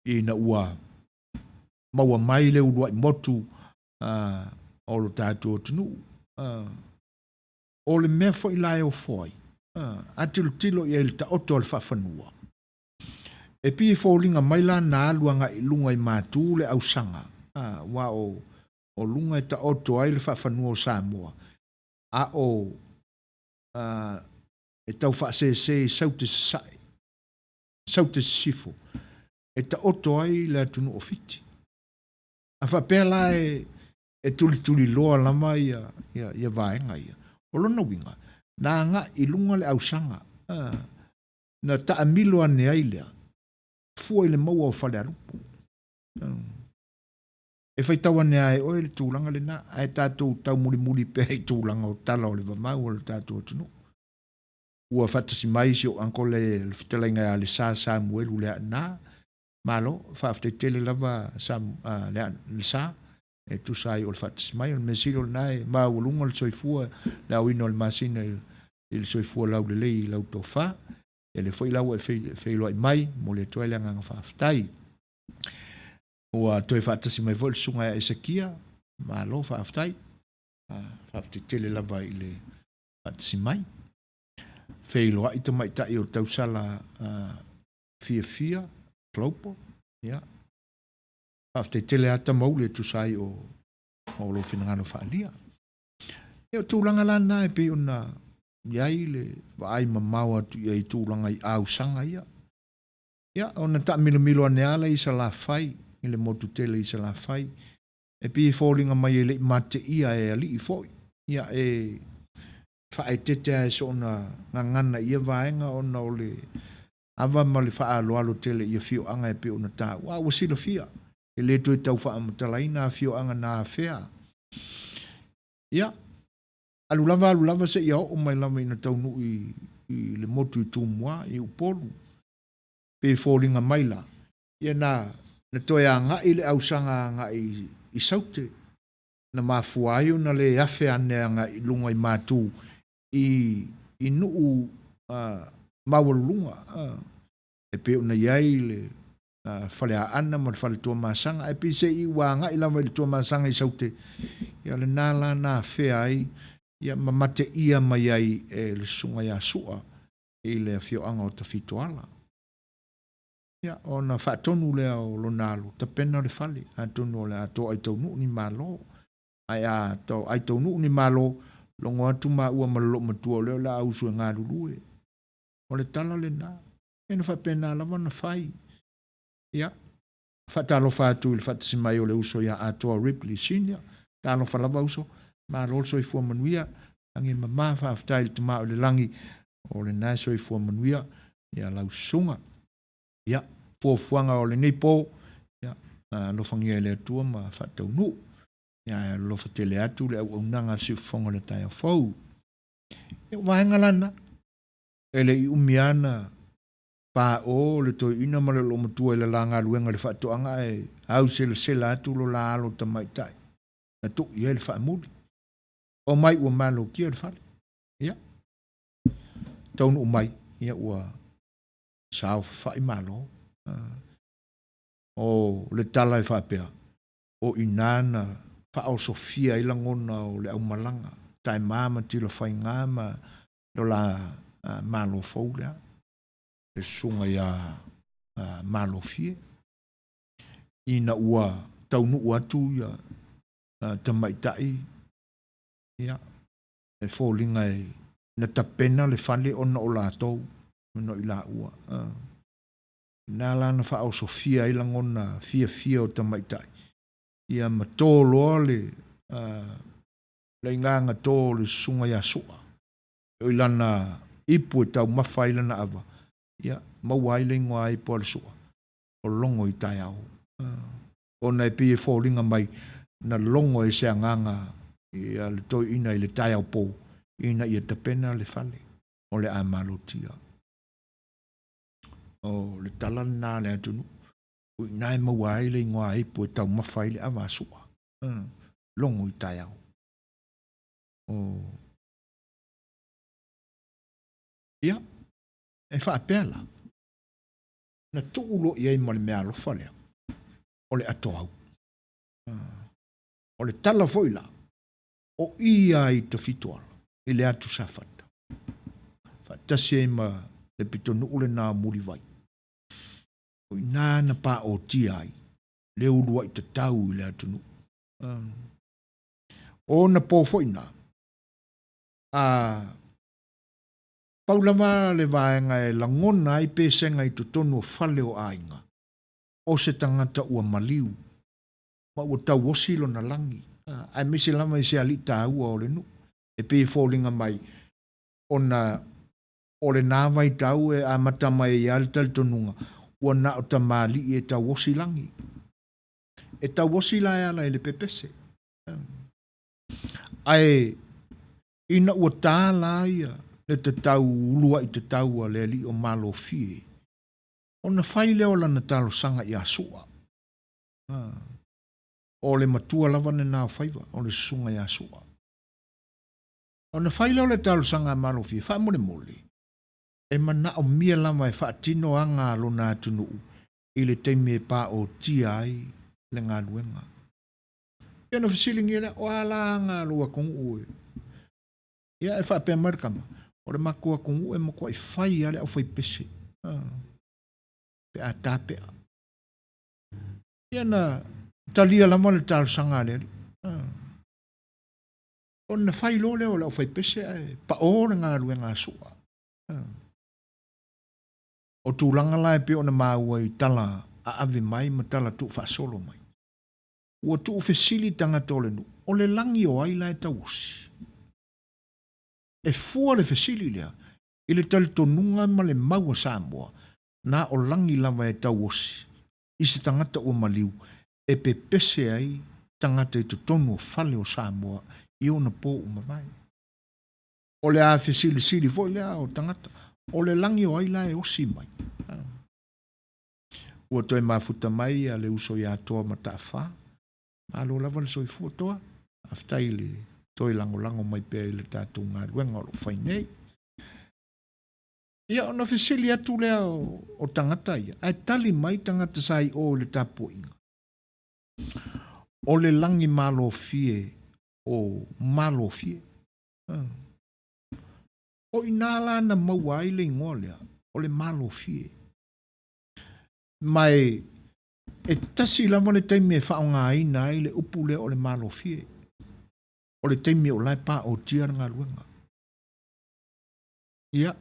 ina ua maua mai le uluai motu o lo tatou atunuu. O le mea foi la e ofo ai, a tilotilo i ai i le taoto a le faafanua, e pei e foliga mai la na alu agai i luga i Matu le ausaga, aua o, o luga e taoto ai le faafanua o Samoa, a o e tau faasese i Saute Sasae, Saute Sisifo, e taoto ai le atunuu o Fiti. A faapea la e, e tulituliloa lava ia, ia, ia vaega ia, o lona uiga, na agai i luga le ausaga, a, na taamilo ane ai lea, fua i le maua o Falealupo. E faitau ane lava e oe le tulaga lena, ae tatou taumulimuli pea i tulaga o tala o le vavau o le tatou atunuu. Ua faatasi mai si ou uncle le fetalaiga ia Lesa Samuelu Leaana. Malo, faafetai tele lava Sam, Lesa, e tusa ai o le faatasi mai. O le mea sili o lena e maualuga le soifua, le aoina o le masina i le soifua laulelei i lau tofa. Ia lea foi la ua e feiloai mai, momoli atu ai le agaga faafetai. Ua toe faatasi mai foi le susuga ia Esekia, malo faafetai. Faafetai tele lava i le faatasi mai. Feiloai tamaitai o tausala fiafia, Global, ia. Faafetai tele lava Tamauli e tusa ai o lou finagalo faaalia. Ia o tulaga la na e pei ona i ai le vaai mamao atu i ai i tulaga i ausaga ia. Ia, ona taamilomilo ane lava lea i Salafai, i le motu tele i Salafai, e pei e foliga mai e le i mateia e alii foi. Ia, e faaeteete lava i soona gagana i ia vaega ona o le ava ma le faaaloalo tele i afioaga e pei ona taua. A ua silafia, e le toe tau faamatalaina afioaga na afea. Ia, alu lava alu lava seia oo mai lava ina taunuu i le motu i Tumua, i Upolu. Pei e foliga mai la, ia na, na toe agai le ausaga agai i Saute, na mafua ai ona le afe ane agai i luga i Matu i, i nuu maualuluga e pei ona i ai le Faleaana ma le Fale Tuamasaga, ae pei se i ua agai lava i le Tuamasaga i Saute, ia lena la na afea ai ia ma mateia mai ai e le Susuga ia Sua i le afioaga o Tafitoala. Ia, ona faatonu lea o lona alo, tapena le fale, atonu o le a toai taunuu ni malo. Ae a toai taunuu ni malo, logo atu maua ma le loomatua o lea o le a usu e galulue. O le tala lena. Ia na faapena lava ona fai. Ia, faatalofa atu i le faatasi mai o le uso ia Atoa Ripley Senior. Talofa lava uso, malo le soifua manuia. Lagi e mama, faafetai i le Tama o i le lagi, o lena e soifua manuia ia lau susuga. Ia, fuafuaga o lenei po, ia, alofagia e le Atua ma faataunuu. Ia, ae alofa tele atu le auaunaga a le siufofoga o le taeao fou. Ia, o vaega la na, e le i umi lava na paʻo le toeaina ma le loomatua i le la galuega i le faatoaga ae auselasela atu lo la alo tamaitai na tuu i ai le faamuli. Omai ua malotia le fale. Ia, taunuu mai, ia ua saofafai malo. O le tala e faapea, o i ina na faaosofia ai lagona o le aumalaga, Taema ma Tilafaiga ma lo la Malo fou lea, le susuga ia Malofie, ina ua taunuu atu ia tamaitai, ia, e foliga na tapena le fale ona o latou, ona o i laua. Na la na faaosofia ai lagona fiafia o tamaitai, ia ma to loa le igaga to o le susuga ia Sua, o i lana ipu e taumafa ai lana ava, ia, maua ai le igoa ipu a le Sua, o logo i taeao. Ona e pei e foliga mai na logo e se agaga ia le toeaina i le taeao po ina ia tapena le fale o le a malotia. O le tala lena a le atunuu, o i ina e maua ai le igoa ipu e taumafa ai le ava a Sua. Logo i taeao. O Ia, e faapea la, na tuu loa i ai ma le meaalofa lea, o le atoau. O le tala foi la, o i lava i Tafitoala, i le atu Safata, faatasi ai ma le pitonuu lena o Mulivai. O i ina na paotia ai le uluai tatau i le atunuu. O ona po foi na, a pau lava le vaega e lagona ai pesega i totonu o fale o aiga, o se tagata ua maliu ma ua tauosi lona lagi, aemaise lava i se alii taua o le nuu. E pei e foliga mai ona o lena vaitau e amata mai ai lava le talitonuga ua na o tamalii e tauosi lagi. E tauosi la e ala i le pepese. Ae ina ua ta la ia le tatau uluai tatau a le alii o Malofie, ona fai lea o lana talosaga ia Sua. O le matua lava lena o faiva, o le susuga ia Sua. Ona fai lea o le talosaga a Malofie, faamolemole. E manaomia lava e faatino aga a lona atunuu i le taimi e paotia ai le galuega. Ia ona fesiligia lea, o a la aga a lou atunuu e? Ia e faapea mai le tama, o le matou atunuu e matuai fai lava le aufaipese pe a ta pea. Ia na talia lava le talosaga a le alii. Ona fai loa lea o le aufaipese ae pao le galuega a Su'a. O tulaga la e pei ona maua i tala aave mai ma tala tuufaasolo mai, ua tuufesili tagata o le nuu, o le lagi o ai la e tauosi? E fua le fesili lea i le talitonuga ma le mau a Samoa, na o lagi lava e tauosi i se tagata ua maliu e pepese ai tagata i totonu o fale o Samoa i ona po ua mavae. O le a fesilisili foi lea o tagata, o le lagi o ai la e osi mai? Ua toe mafuta mai le uso ia Toa Mataafa. Malo lava le soifua Toa. Faafetai i le toe lagolago mai pea i le tatou galuega o lo o fai nei. Ia ona fesili atu lea o tagata ia, ae tali mai tagata sa i o i le tapuaiga. O le lagi malofie o Malofie. O i ina la na maua ai le igoa lea, o le Malofie. Ma e tasi lava le taimi e faaaogaina ai le upu lea o le Malofie, o le taimi o la e paotia le galuega. Ia,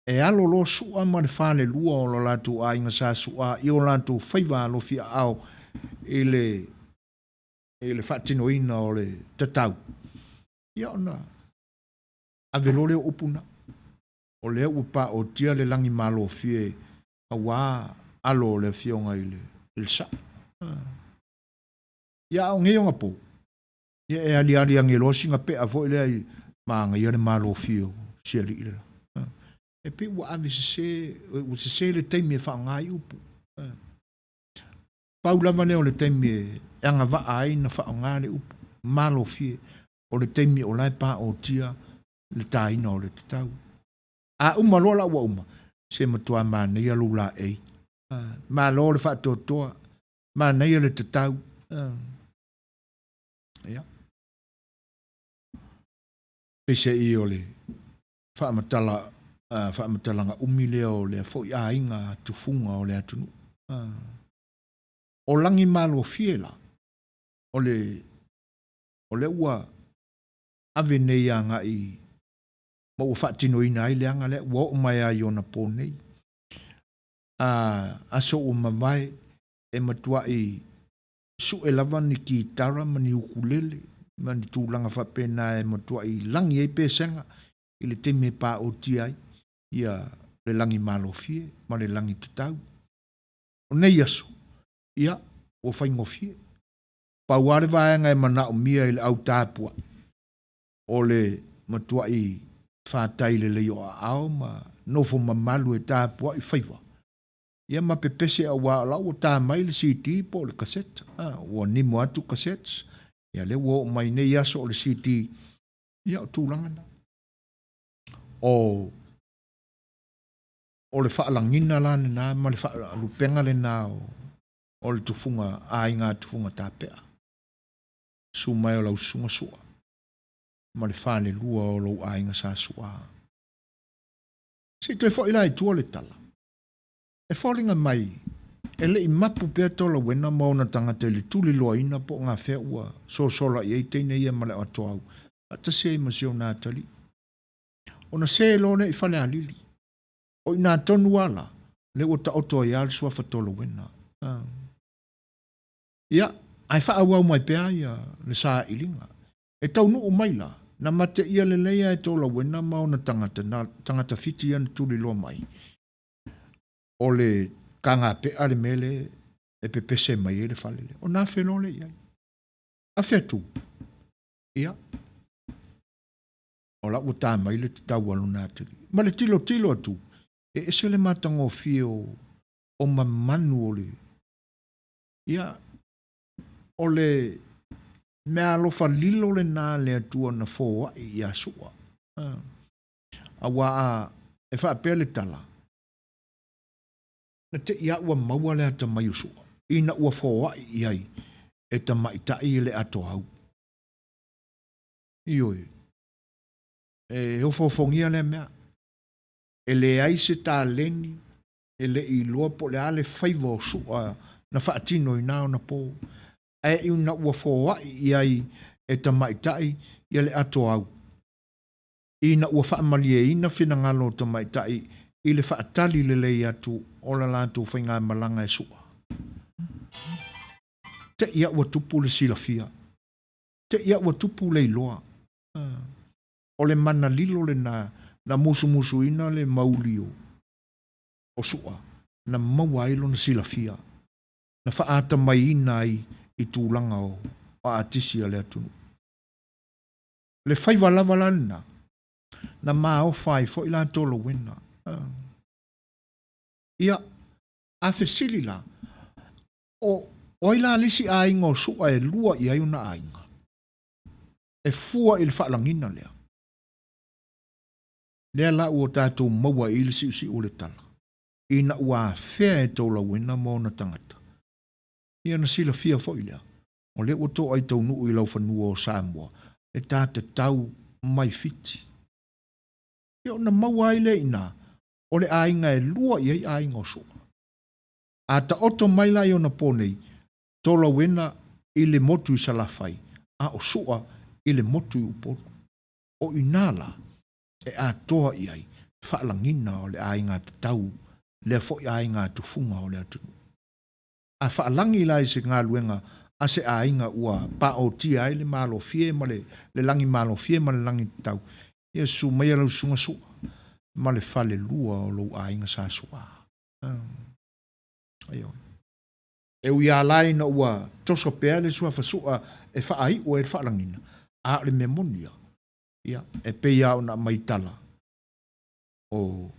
e alo loa Su'a ma le falelua o lo latou aiga sa Su'a i o latou faiva alofi aao i le i le faatinoina o le tatau, ia ona ave loa lea o upu na. O lea ua paotia le lagi malofie aua alo o le afioga i le Sa'o. Ia a o nei onapo, ia e aliali ane loa sina pe'a foi lea i manaia le malofie o si alii le la. E pei ua ave sese, ua sese le taimi e faaaoga ai upu. Pau lava lea o le taimi e agavaa ai na faaaoga le upu malofie, o le taimi o la e paotia le taina o le tatau. A uma loa la ua uma, se matua manaia lou laei. Malo le faatoatoa, manaia le tatau. Ia. Peiseai o le faamatala, faamatalaga umi lea o lea foi aiga tufuga o le atunuu. O lagi malofie la, o le, o lea ua ave nei agai ma ua faatinoina ai le aga lea, ua oo mai lava i ona po nei. A aso ua mavae, e matuai sue lava ni kitara ma ni ukulele ma ni tulaga faapena e matuai lagi ai pesega i le taimi e paotia ai ia le lagi malofie ma le lagi tatau. O nei aso, ia, ua faigofie. Pau lava le vaega e manaomia i le au tapuai, o le matuai fatai lelei o aao ma nofo mamalu e tapuai faiva, ia ma pepese aua o la ua ta mai le CD po o le cassette, a, ua nimo atu cassettes, ia lea ua oo mai nei aso o le CD, ia o tulaga na. O o le faalagiga la lena ma le faalupega lena o, o le tufuga aiga tufuga tapea. Susu mai o lau susuga Sua ma le falelua o lou aiga sa Sua. Se i toe foi la i tua le tala. E foliga mai e le i mapu pea Tolauena ma ona tagata i le tuliloaina po o gafea ua sosola i ai teine ia ma le atoau faatasi ai ma si ona atalii. Ona se loa lea i Falealili. O i ina tonu lava la, lea ua taoto ai lava le suafa Tolauena. Ia, ae faaauau mai pea ia le sailiga. E taunuu mai la, na mateia lelei lava e Tolauena ma ona tagata, na tagata Fiti ia na tuliloa mai, o le kagapea le mea lea e pepese mai ai le fale lea. Ona afe loa lea i ai. Afe atu, ia, o la ua ta mai le tatau a lona atalii. Ma le tilotilo atu, e ese le matagofie o, o mamanu o le, ia, o le meaalofa lilo lena a le Atua na foai ia Su'a. Auā a E faapea le tala, Na te i a ua maua le atamai o Su'a, ina ua foai i ai e tamaitai le atoau. Ioe, e ofoofogia lea mea. E leai se taleni, e le i iloa po o le a le faiva o Su'a na faatino i na ona po. Ae ina ua foai i ai e tamaitai ia le atoau, ina ua faamalieina finagalo o tamaitai i le faatali lelei atu o la latou faigamalaga e Su'a. Te i a ua tupu le silafia, te i a ua tupu le iloa. O le mana lilo lena na musumusuina le mauli o Su'a na maua ai lona silafia, na faaatamaiina ai i tulaga o aatisi a le atunuu. Le faiva lava la lena, na maofa ai foi la Tolauena. Ia, a fesili la, o ai la le isi aiga o Su'a e lua i ai ona aiga? E fua i le faalagiga lea. Lea la ua tatou maua ai i le siusiu o le tala, ina ua afea e Tolauena ma ona tagata. Ia ona silafia foi lea, o lea ua toai taunuu i laufanua o Samoa le ta tatau mai Fiti. Ia ona maua ai lea i ina, o le aiga e lua i ai aiga o Su'a. A taoto mai la i ona po nei, Tolauena i le motu i Salafai, a o Su'a i le motu i Upolu. O i ina la e atoa i ai le faalagiga o le aiga tatau, lea foi aiga tufuga o le atunuu. A faalagi la i se galuega a se aiga ua paotia ai le malofie ma le lagi malofie ma le lagi tatau, ia susu maia lau susuga Su'a ma le falelua o lou aiga sa Su'a. Ioe. E ui lava la ina ua toso pea le suafa Su'a e faaiu ai le faalagiga, a o le mea moni ia, ia, e pei lava ona aumai tala, o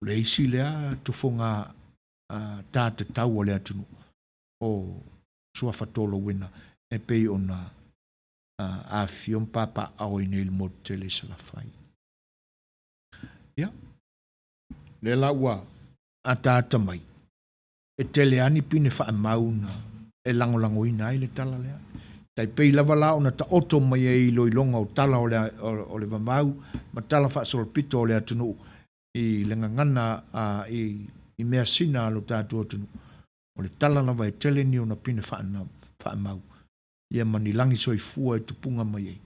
le isi lea tufuga ta tatau a le atunuu o Suafa Tolauena e pei ona afifio ma papaaao ai nei i le motu tele i Salafai. Ia, lea la ua ataata mai, e tele lava ni pine faamau na e lagolagoina ai le tala lea. Tai pei lava la ona taoto mai ai i iloiloga o tala o le, o le vavau ma tala faasolopito o le atunuu i le gagana a, i, i measina a lo tatou atunuu. O le tala lava e tele ni ona pine faamau, ia ma ni lagi soifua e tupuga mai ai.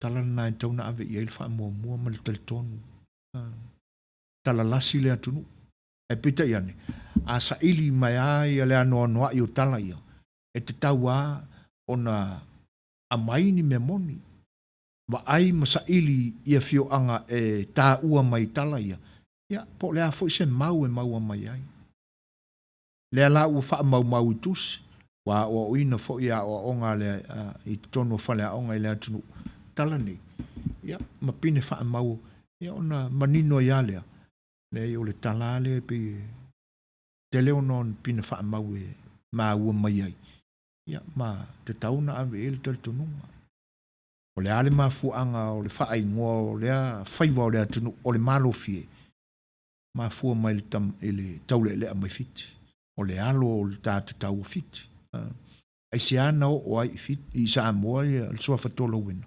Tala lena e tatau ona ave i ai le faamuamua ma le talitonu. Tala lasi le atunuu. Ae peitai ane, a saili mai lava ia le anoanoai o tala ia, e tatau lava ona aumai ni mea moni. Vaai ma saili i afioaga e taua mai i tala ia, ia po o le a foi se mau e maua mai ai. Lea la ua faamaumau i tusi, ua aoaoina foi i aoaoga a le, a, i totonu o faleaoga i le atunuu, tala nei, ia, ma pine faamau, ia ona manino ai lava lea, leai o le tala lava lea e pei e tele ona o ni pine faamau e maua mai ai, ia, ma tatau ona ave i ai le talitonuga. O le a le mafuaaga o le faaigoa o lea faiva o le atunuu o le Malofie, mafua mai i le taulealea mai Fiti. O le alo o le ta tatau o Fiti. Aisea na oo ai i Fiti, i Samoa ia le suafa Tolauena?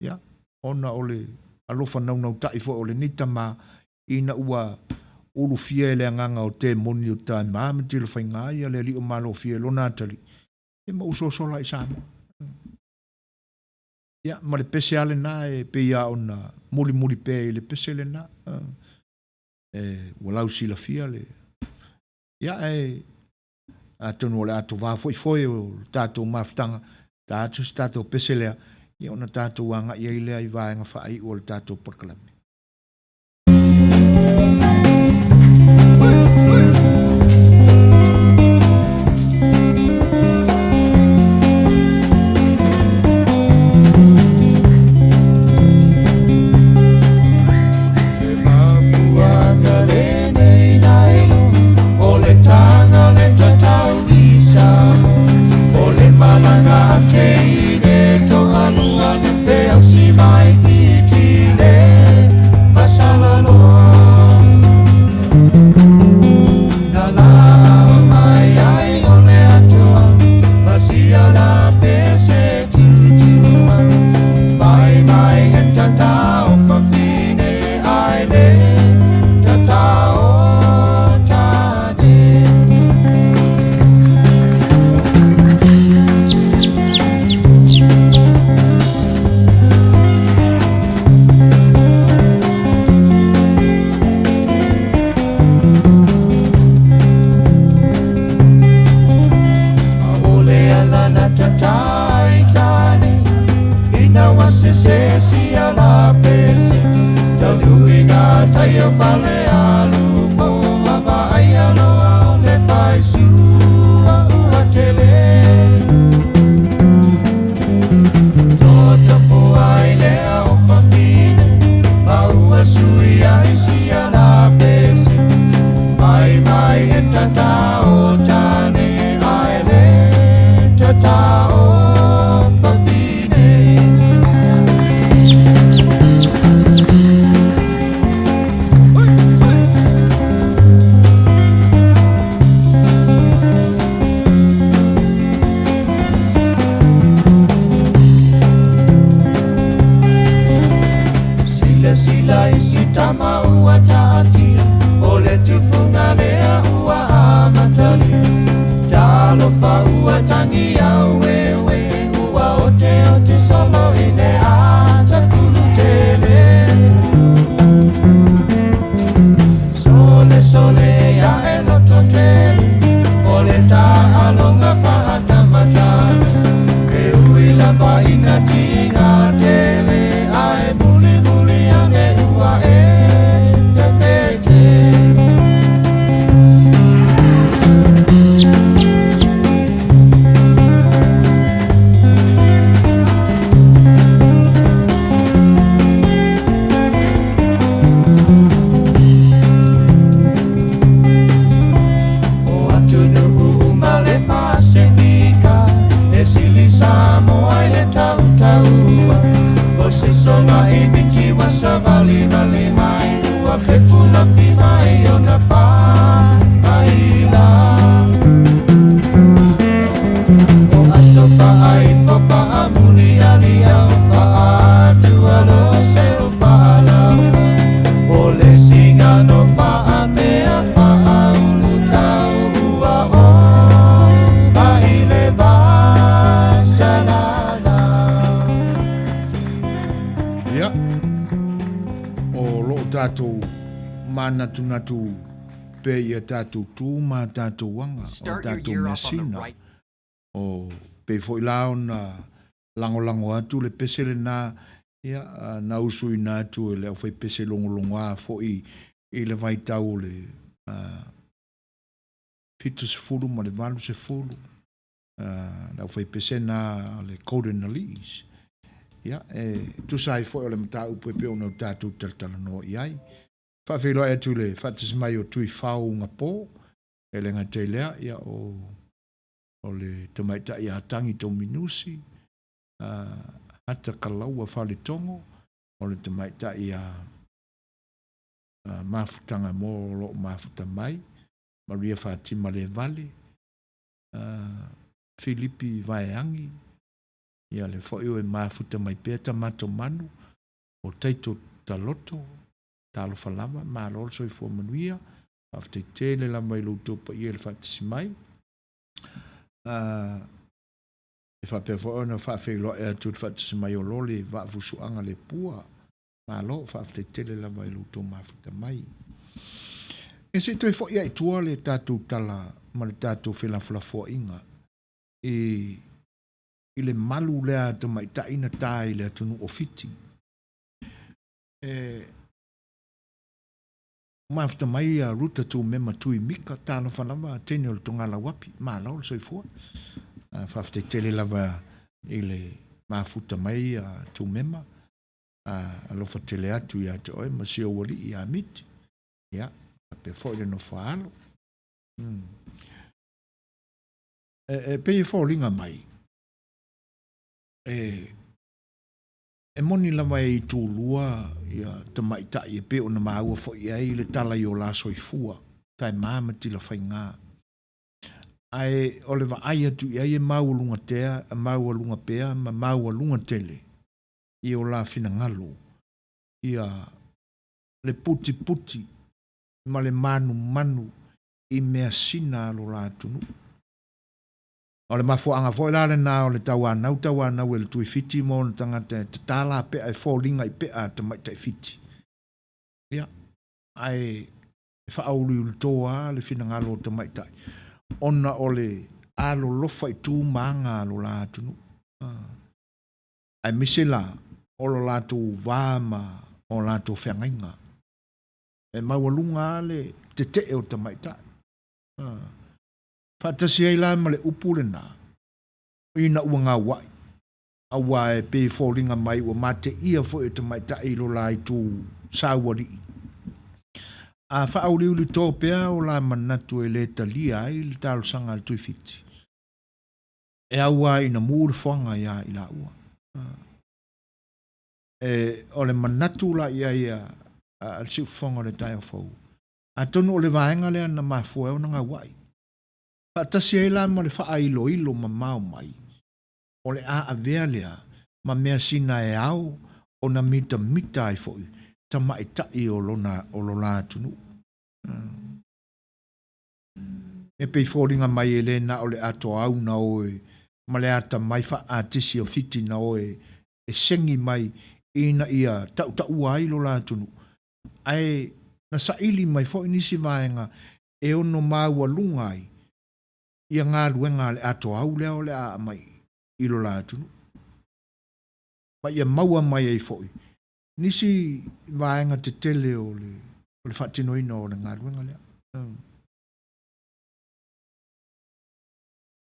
Ia, ona o le alofa naunautai foi o lenei tama ina ua ulufia e le agaga o temoni o Taima ma Tilofaiga ia le alii o Malofie i lona atalii, ia ma usosola i Samoa. Ia, ma le pese lava lena e pei lava ona mulimuli pea i le pese lena. E, ua lausilafia le... Ia, ae atonu o le atovā foi foe o le tatou mafutaga, ta atu se tatou pese lea, ia ona tatou agai ai lea i vaega faaiu o le tatou polokalame. sole ae loto tele o le taaloga faatamatama e ui lava ina tiga tele ae mulimuli ane ua e fefete. O atunuu uma le Pasefika e sili Samoa i le tautaua o se soga i miti ua savalivali mai ua fepulafi mai ona faaila o aso faaifo faamulialiau faatualose o faalau o le sigano faapea faaulutau ua o mai le vasalavau. Ia, o loo tatou manatunatu pea i a tatou tu ma a tatou aga, o a Start your tatou year mea off on the sina. right O pei foi la ona lagolago atu le pese lena, ia, na usuina atu e le aufaipese logologoa foi i le vaitau o le 70 ma le 80, le aufaipese na a le Golden Allies. Ia, e tusa ai foi o le mataupu e pei ona tatou talatalanoa i ai. Faafeiloai atu i le faatasi mai o Tuifao Ugapo, e le gata i lea, ia, o o le tamaitai ia Tangi Tominusi, Hata Kalaua Faletogo, o le tamaitai ia Mafutaga mo o lo o mafuta mai, Maria Fatima Levale, Filipi Vaeangi, ia le foi o e mafuta mai pea Tamato Manu, o Taito Taloto, talofa lava, malo le soifua manuia, faafetai tele lava i lo outou paia i le faatasi mai. E faapea foi ona faafeiloai atu i le faatasi mai o Lole Vaafusuaga Lepua. Malo, faafetai tele lava i lo outou mafuta mai. E se i toe foi lava i tua le tatou tala ma le tatou felafolafoaiga i i le malu lea a tamaitai na ta i le atunuu o Fiti. E mafuta mai ia Ruta Tumema Tui Mika, talofa lava teine o le Togalauapi, malo le soifua. Faafetai tele lava i le mafuta mai ia Tumema, alofa tele atu ia te oe ma si ou alii ia Miti. Ia, faapea foi le nofo a alo. E pei e foliga mai, e E moni lava e itulua ia tamaitai e pei ona maua foi i ai le tala i o la soifua, taema ma tilafaiga. Ae o le vaai atu i ai e maualuga tea, maualuga pea ma maualuga tele i o la finagalo ia le putiputi ma le manumanu i measina a lo la atunuu. O le mafuaaga foi la lena o le tauanau tauanau e le Tuifiti ma ona tagata e tatala pea e foliga i pea a tamaitai Fiti. Ia, ae e faauluuluto lava le finagalo o tamaitai ona o le alolofa i tu ma aga a lo la atunuu. Aemaise la o lo latou va ma o latou feagaiga. E maualuga lava le tetee o tamaitai. Faatasi ai la ma le upu lena, ina ua gauai, aua e pei e foliga mai ua mateia foi e tamaitai i lo la itu saualii. A faauliulito pea o la manatu e le talia ai le talosaga a le Tuifiti, e au lava ina mu le foaga ia i laua. E, o le manatu la i ai a le Siufofoga o le Taeao Fou, atonu o le vaega lea na mafua ai ona gauai. Faatasi ai la ma le faailoilo mamao mai, o le a avea lea ma measina e ao ona mitamita ai foi tamaitai o lona o lo la atunuu. E pei foliga mai e le na o le atoau na oe ma le atamai faa-atisi o Fiti na oe e segi mai ina ia tautaua ai lo la atunuu, ae Na saili mai foi nisi vaega e ono maualuga ai ia galuega a le atoau lea o le a aumai i lo la atunuu. Ma ia maua mai ai foi nisi vaega tetele o le faatinoina o le galuega lea.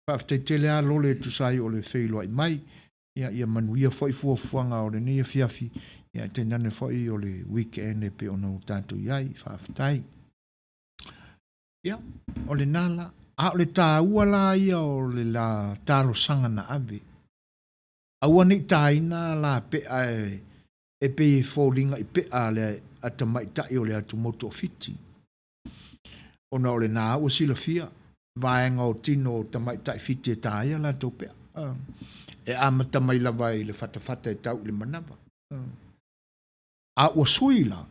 Faafetai tele lava Lole e tusa ai o le feiloai mai. Ia, ia manuia foi fuafuaga o lenei afiafi, ia tainane foi o le weekend e pei ona ua tatou i ai. Faafetai. Ia, o lena la. A o le taua la ia o le la talosaga na ave, aua ne i taina la pea e, e pei e foliga i pea a le a tamaitai o le atumotu o Fiti. Ona o lena ua silafia vaega o tino o tamaitai Fiti e ta ai a latou pea. E amata mai lava i le fatafata e tau i le manava. A ua sui la,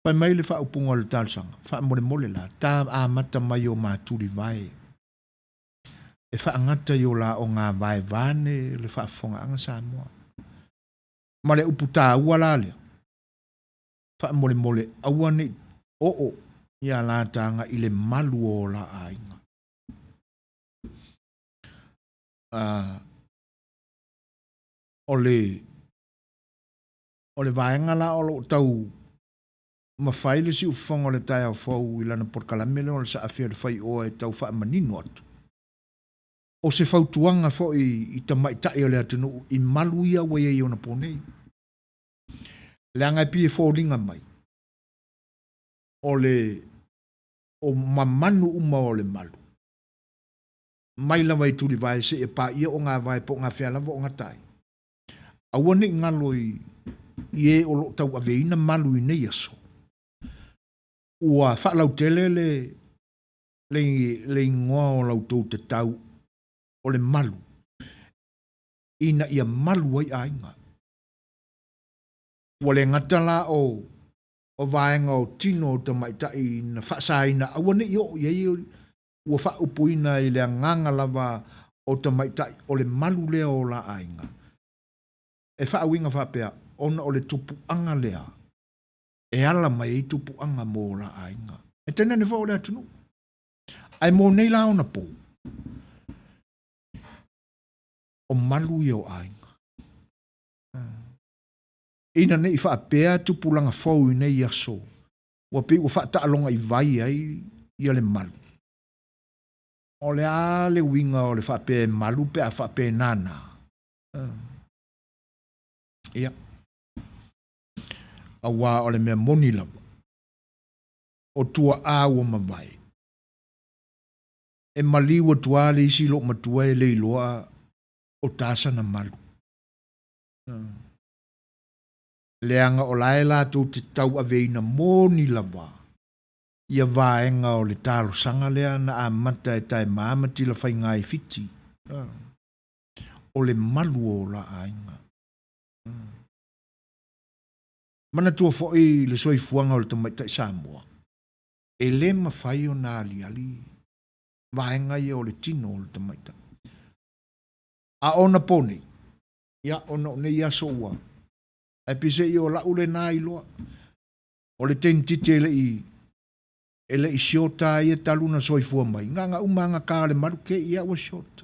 fai mai le faaupuga o le talosaga, faamolemole la, ta amata mai o ma tulivae e faagata i o la ogāvae vaeane le faafofogaaga Samoa. Ma le upu taua la lea, faamolemole aua ne i oo ia la taga i le malu o la aiga. O le o le vaega la o lo o tau mafai le siufofoga o le taeao fou i lana polokalame lea o le Saafi a le Faioa e tau faamanino atu. O se fautuaga foi i tamaitai o le atunuu i malu ia ua i ai i ona po nei. Leaga e pei e foliga mai, o le o mamanu uma o le malu, mai lava i tulivae seia paia ogāvae po o gafea lava o gata ai. Aua ne i galo i i e o lo o tauaveina malu i nei aso, ua faalautele le le le igoa o la outou tatau o le malu ina ia malu ai aiga. Ua le gata la o o vaega o tino o tamaitai na faasaina aua ne i oo i ai ua faaupuina i le agaga lava o tamaitai o le malu lea o la aiga. E faauiga faapea, ona o le tupuaga lea e ala mai ai tupuaga mo la aiga. E tainane foi o le atunuu. Ae mo nei la ona po, o malu ia o aiga. Ina ne i faapea tupulaga fou i nei aso, ua pei ua faataaloga i vai ai ia le malu. O le a le uiga o le faapea e malu pe a faapea e nānā? Ia. Aua o le mea moni lava, o tuaa ua mavae, e maliu atu lava le isi loomatua e le iloa o ta sana malu. Leaga o la e latou te tauaveina moni lava ia vaega o le talosaga lea na amata e Taema ma Tilafaiga i Fiti, o le malu o la aiga. Manatua foi le soifuaga o le tamaitai Samoa, e le mafai ona aliali vaega ia o le tino o le tamaitai. A o ona po nei, ia, ona o nei aso ua, ae peiseai o la'u lena iloa, o le tenititi e le i e le i short ia talu na soifua mai, gaga uma aga o le malu ke ia ua short.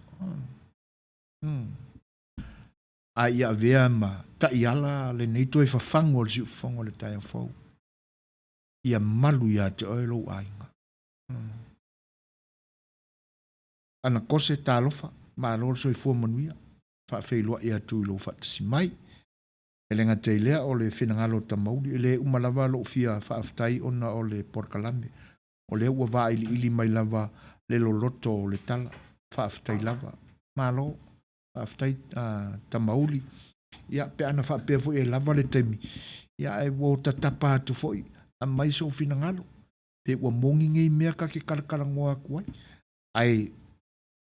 A ia avea ma taiala lenei toe fafagu o le siufofoga o le taeao fou. Ia malu ia te oe lou aiga. Ana kose talofa, malo le soifua manuia, faafeiloai atu i lou faatasi mai. E le gata i lea o le finagalo o Tamauli, e le uma lava lou fia faafetai ona o le polokalame. O lea ua vailiili mai lava le loloto o le tala. Faafetai lava. Malo. Faafetai Tamauli. Ia, pe ana faapea foi e lava le taimi, ia ae ua tatapa atu foi, aumai sou finagalo. Pe ua moni nei mea ta te talatalanoa atu ai. Ae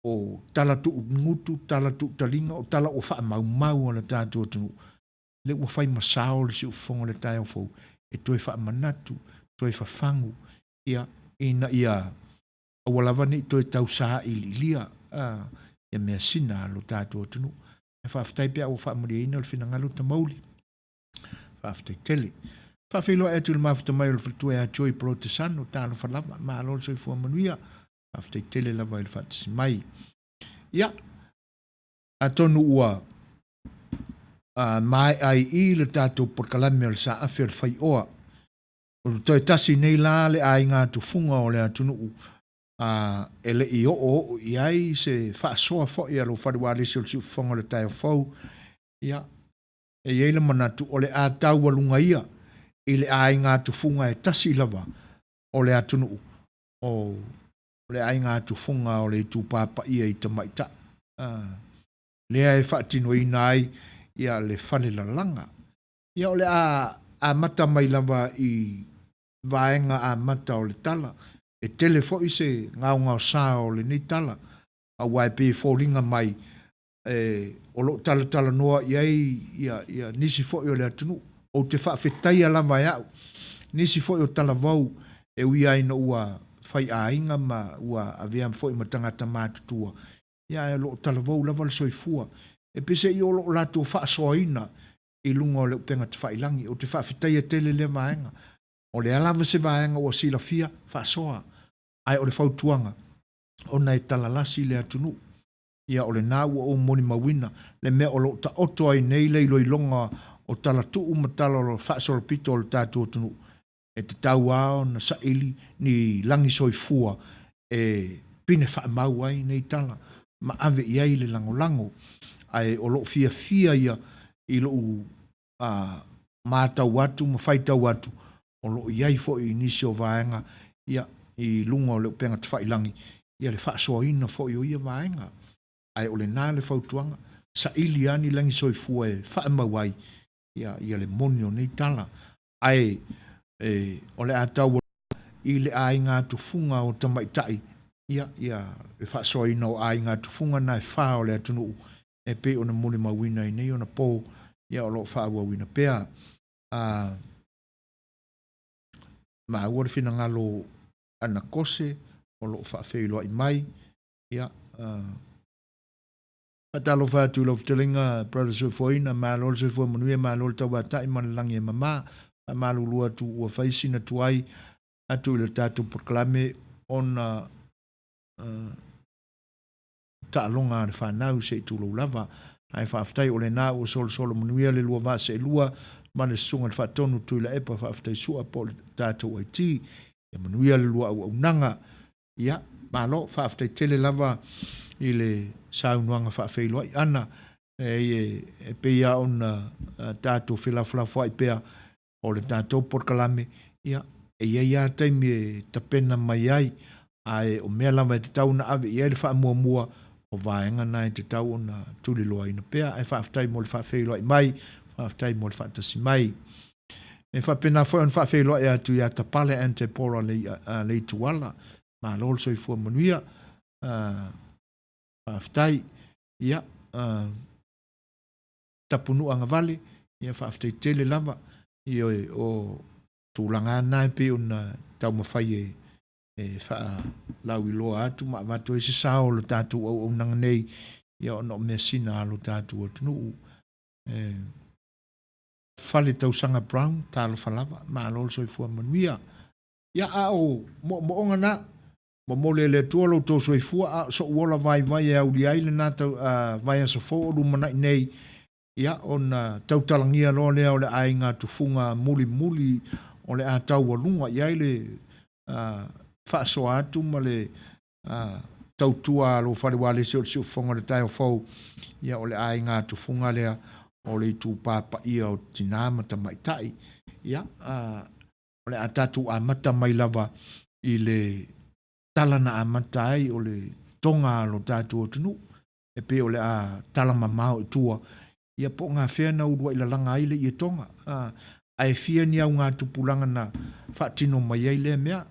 o tala tuu gutu, tala tuu taliga, o tala ua faamaumau a le tatou atunuu, lea ua fai ma sao le siufofoga o le taeao fou e toe faamanatu, toe fafagu, ia, ina ia aua lava ne i toe tausailiilia ia measina a lo tatou atunuu. Ae faafetai pe a ua faamalieina le finagalo Tamauli. Faafetai tele. Faafeiloai atu i le mafuta mai o le faletua ia Joy Porotesano, talofa lava, malo le soifua manuia, faafetai tele lava i le faatasi mai. Ia, atonu ua maea ai i i le tatou polokalame o le Saafi o le Faioa. O le toe tasi nei la le aiga tufuga o le atunuu a e le i oooo i ai se faasoa foi a lou fale ualesi o le siufofoga o le taeao fou. Ia, e i ai le manatu o le a taualuga ia i le aiga tufuga e tasi lava o le atunuu, o le aiga tufuga o le itupa paia i tamaitai, lea e faatinoina ai ia le falelalaga. Ia o le a amata mai lava i vaega amata o le tala. E tele foi se gaogaosa o lenei tala, aua e pei e foliga mai e, o lo o talatalanoa i ai ia, ia nisi foi o le atunuu. Ou te faafetaia lava e au nisi foi o talavou e ui lava ina ua faiaiga ma ua avea foi ma tagata matutua, ia ae o lo o talavou lava le soifua. E peiseai o lo o latou faasoaina i luga o le upega tafailagi. Ou te faafetaia tele lea vaega. O le a lava se vaega ua silafia, faasoa. Ae o le fautuaga, ona e talalasi le atunuu. Ia o lena ua ou molimauina le mea o lo o taoto ai nei le iloiloga o talatuu ma tala faasolopito o le tatou atunuu. E tatau lava ona saili ni lagi soifua e pine faamau ai nei tala ma ave i ai le lagolago. Ae o lou fiafia ia i lou matau atu ma faitau atu, o lo o i ai foi i nisi o vaega ia, i luga o le upega tafailagi ia le faasoaina foi o ia vaega. Ae o lena le fautuaga, saili lava ni lagi soifua e faamau ai ia, ia le moni o nei tala. Ae e, o le a tau i le aiga tufuga o tamaitai, ia, ia le faasoaina o aiga tufuga na e fa o le atunuu e pei ona molimauina i nei ona po, ia o lo o faaauauina pea. A maua le finagalo Anakose o lo o faafeiloai mai, ia, faatalofa atu i lau fetalaiga Brother Soifuaina, malo le soifua manuia, malo le tauatai ma le lagi e mama. Faamalulu atu ua fai sina tuai atu i le tatou polokalame ona taaloga a le fanau se i tulou lava. Ae faafetai o lena ua solosolo manuia le lua vaa seelua ma le susuga i le Faatonu Tuilaepa faafetai Sua po o le tatou IT. Ia manuia le lua auaunaga. Ia, malo, faafetai tele lava i le saunoaga faafeiloai ʻana. E, e pei lava ona tatou felafolafoai pea o le tatou polokalame, ia, e i ai lava taimi e tapena mai ai, ae o mea lava e tatau ona ave i ai le faamuamua, o vaega na e tatau ona tuliloaina pea. Ae faafetai mo le faafeiloai mai, faafetai mo le faatasi mai. E faapena foi ona faafeiloai atu ia Tapale Antepola Leituala, malo le soifua manuia, faafetai. Ia, Tapunuu Agavale, ia faafetai tele lava. Ioe, o tulaga lava na e pei ona taumafai e e faalauiloa atu ma avatu ai se sao o le tatou auaunaga nei, ia ona o measina a lo tatou atunuu. E Fale Tausaga Brown, talofa lava, malo le soifua manuia. Ia, a o moomooga na, momoli e le Atua lo outou soifua, a o so'u ola vaivai e aulia ai lena tau, vaiaso fou o lumanai nei, ia, ona tautalagia loa lea o le aiga tufuga mulimuli o le a taualuga i ai le faasoa atu ma le tautua a lou fale ualesi o le siufofoga o le taeao fou, ia o le aiga tufuga lea o le itupa paia o tinā ma tamaitai. Ia, o le a tatou amata mai lava i le tala na amata ai o le toga a lo tatou atunuu, e pei o le a tala mamao i tua, ia po o gafea na uluai lalaga ai le ietoga, ae fia ni augatupulaga na faatino mai ai lea mea,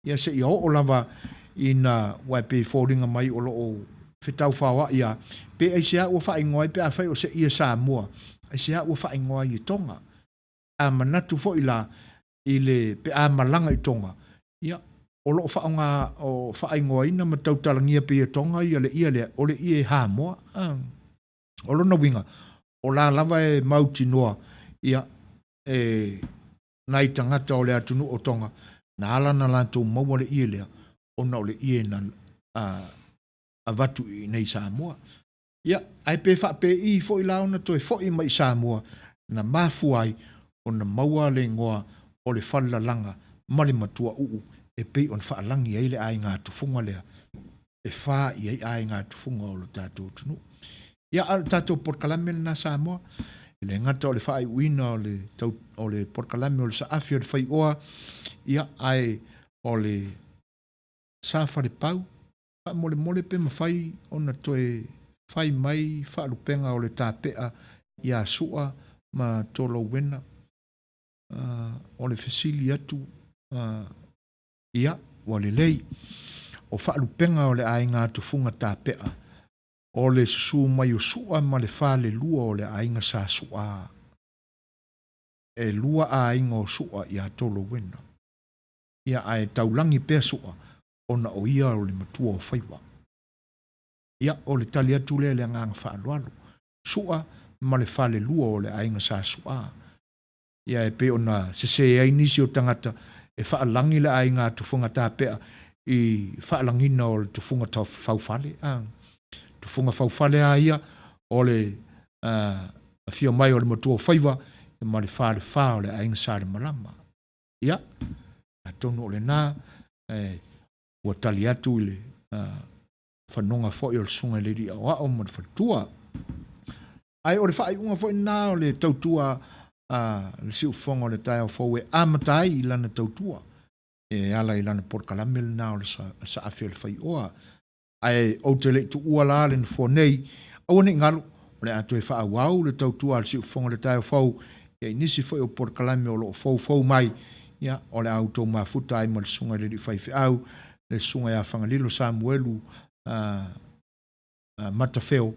ia seia oo lava ina, aua e pei e foliga mai o lo o fetaufaoai lava, pe aisea ua faaigoa ai pe afai o se ie Samoa, aisea ua faaigoa ai e Toga. A manatu foi la i le pe a malaga i Toga, ia, o lo o faaaoga, o faaigoaina ma tautalagia pei e Toga ia le ie lea, o le ie Hamoa. O lona uiga, o la lava e mautinoa, ia, e nai tagata o le atunuu o Tonga, na ala ona latou maua le ie lea, ona o le ie na avatu i inei i Samoa. Ia, ae pe faapei foi la ona toe foi mai i Samoa, na mafua ai ona maua le igoa o le Falelalaga ma le Matuauu e pei ona faalagi ai le aiga tufuga lea e fa i ai aiga tufuga o lo tatou atunuu. Ia, a o le tatou polokalame lena Samoa, e le gata o le faaiuina o le, tau, o le polokalame o le saafi o le faioa, ia, ae o le sa falepau, faamolemole pe mafai ona toe fai mai faalupega o le tapea ia Sua ma Tolouena. O le fesili atu, ia, ua lelei. O faalupega o le aiga tufuga tapea, o le susu mai o Sua ma le falelua o le aiga Sa Sua. E lua aiga o Sua ia Tolouena. Ia, ae taulagi pea Sua, ona o ia o le matua o faiva. Ia, o le tali atu lea i le agaga faaaloalo. Sua ma le falelua o le aiga Sa Sua. Ia, e pei ona sese ai nisi o tagata e faalagi le aiga tufuga tapea i faalagiga o le tufuga faufale. A, tufuga faufale a ia o le afio mai o le matua o faiva ma le falefa o le aiga Salemalama. Ia, atonu o lena e, ua tali atu i le fanoga foi o le susuga i le alii aoao ma le faletua. Ae o le faaiuga foi lena o le tautua a le siufofoga o le taeao fou e amata ai i lana tautua e ala i lana polokalame lena o le saafi o le faioa. Ae ou te le i tuua la le nofoa nei, aua ne i galo, o le a toe faaauau le tautua a le siufofoga o le taeao fou ia i nisi foi o polokalame o lo o foufou mai, ia, o le a outou mafuta ai ma le susuga i le alii faifeau, le susuga ia Fagalilo Samuelu Matafeo,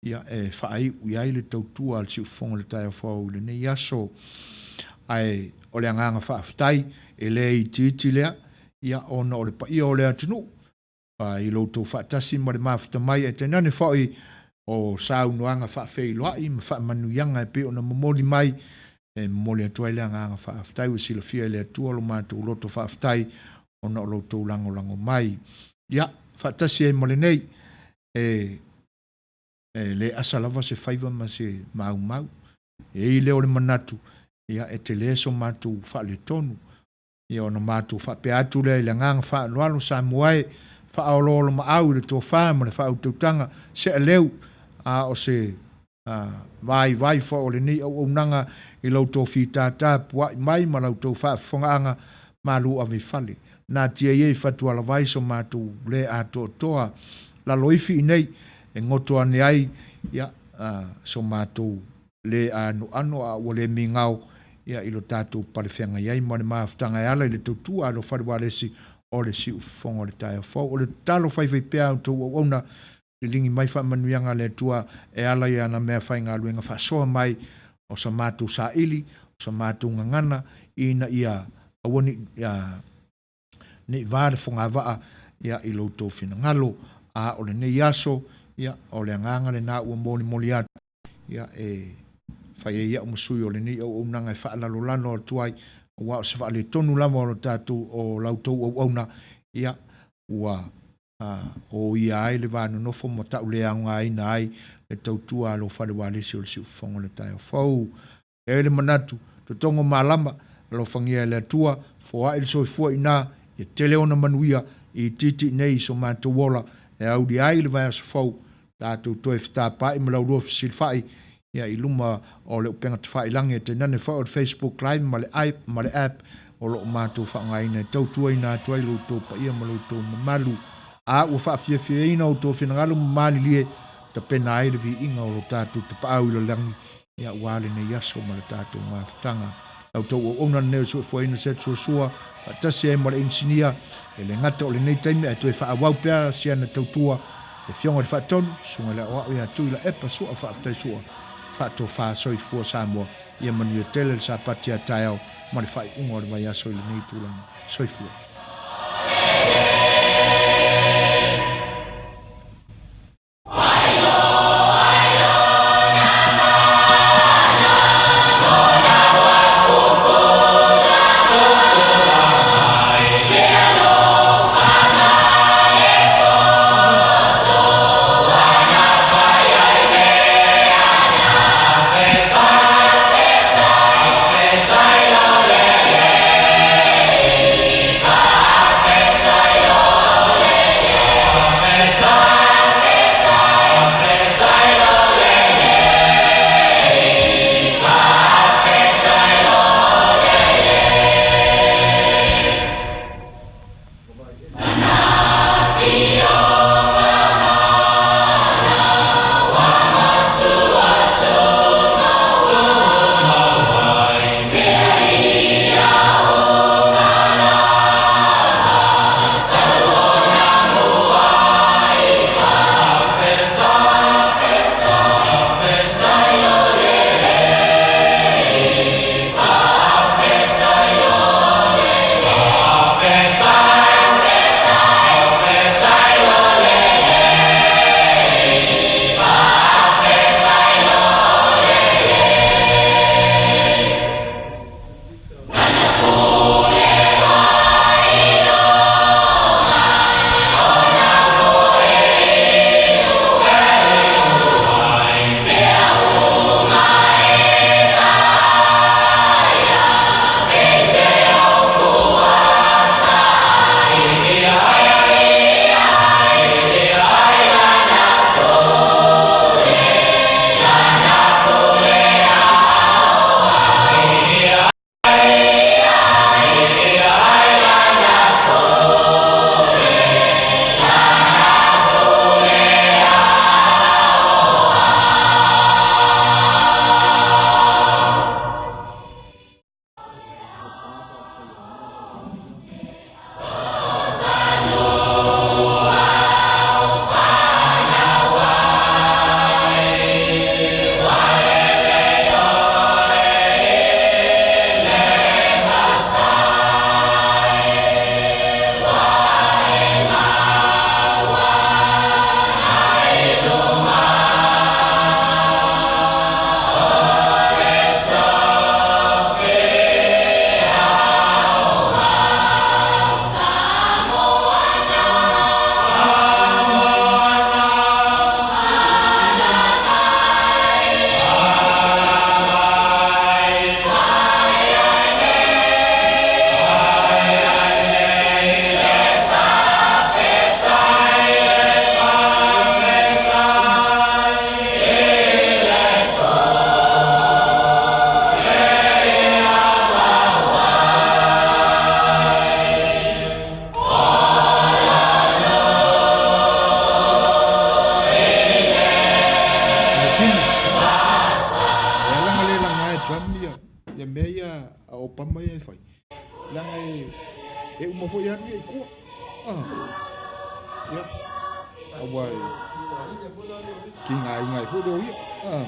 ia, e faaiu i ai le tautua a le siufofoga o le taeao fou i lenei aso. Ae o le agaga faafetai, e le itiiti lea, ia, ona o le paia o le atunuu, i lo outou faatasi ma le mafuta mai, ae tainane foi o saunoaga faafeiloai ma faamanuiaga e pei ona momoli mai, e momoli atu ai le agaga faafetai. Ua silafia e le Atua lo matou loto faafetai ona o lo outou lagolago mai. Ia, faatasi ai ma lenei, e le asa lava se faiva ma se maumau. E i ai lea o le manatu, ia, e tele so matou faaletonu. Ia ona matou faapea atu lea i le agaga faaaloalo, Samoa e, faaoloolomaau i le tofa ma le faautautaga, sealeu, a o se vaivai foi o lenei auaunaga i lo outou fitātā pua'i mai ma la outou faafofogaaga malu ave i fale. Natia ia i fatualavai so matou le atoatoa laloifi i nei e goto ane ai ia, so matou le anoano a ua le migao ia i lo tatou palefeagai ai ma le mafutaga e ala i le tautua a lo Fale Ualesi o le siufofoga o le taeao fou. O le tatalo faifaipea a outou auauna, liligi mai faamanuiaga a le Atua e ala i ana meafaigaluega faasoa mai o sa matou saili, o sa matou gagana, ina ia aua ne i va le fogavaa ia i lo outou finagalo. A o lenei aso, ia, o le agaga lena ua molimoli atu, ia, e fai ai au ma sui o lenei auaunaga e faalalolalo atu ai, aua o se faaletonu lava o lo tatou, o la outou auauna, ia, ua oia ai le va nonofo ma tauleaogaina ai le tautua a lou fale ualesi o le siufofoga o le taeao fou. E ai le manatu, totogo malama, alofagia e le Atua, foai le soifua i ina, ia tele ona manuia, itiiti nei i so matou ola, e aulia ai le vaiaso fou, tatou toe fetapaai ma la ulua fesilafai, ia i luma o le upega tafailagi, e tainane foi o le Facebook Live ma le app, ma le app o lo o matou faaaogaina e tautuaina atu ai lo outou paia ma lo outou mamalu. A ua faafiafiaina outou finagalo ma malilie, tapena ai le viiga o lo tatou tapaau i le lagi, ia aua lenei aso ma le tatou mafutaga. La outou auauna lenei o Suefuaina Set Suasua, faatasi ai ma le inisinia, e le gata o lenei taimi ae toe faaauau pea si ana tautua, le Afioga i le Faatonu, Susuga i le Aoao ia Tuilaepa Sua, faafetai Sua, faatofa soifua Samoa, ia manuia tele le Sapati a taeao ma le faaiuga o le vaiaso i lenei tulaga. Soifua. E uma foi e alu ia i tua. Ah. Ia. Aua e kigaina ai foi le o ia. Ah.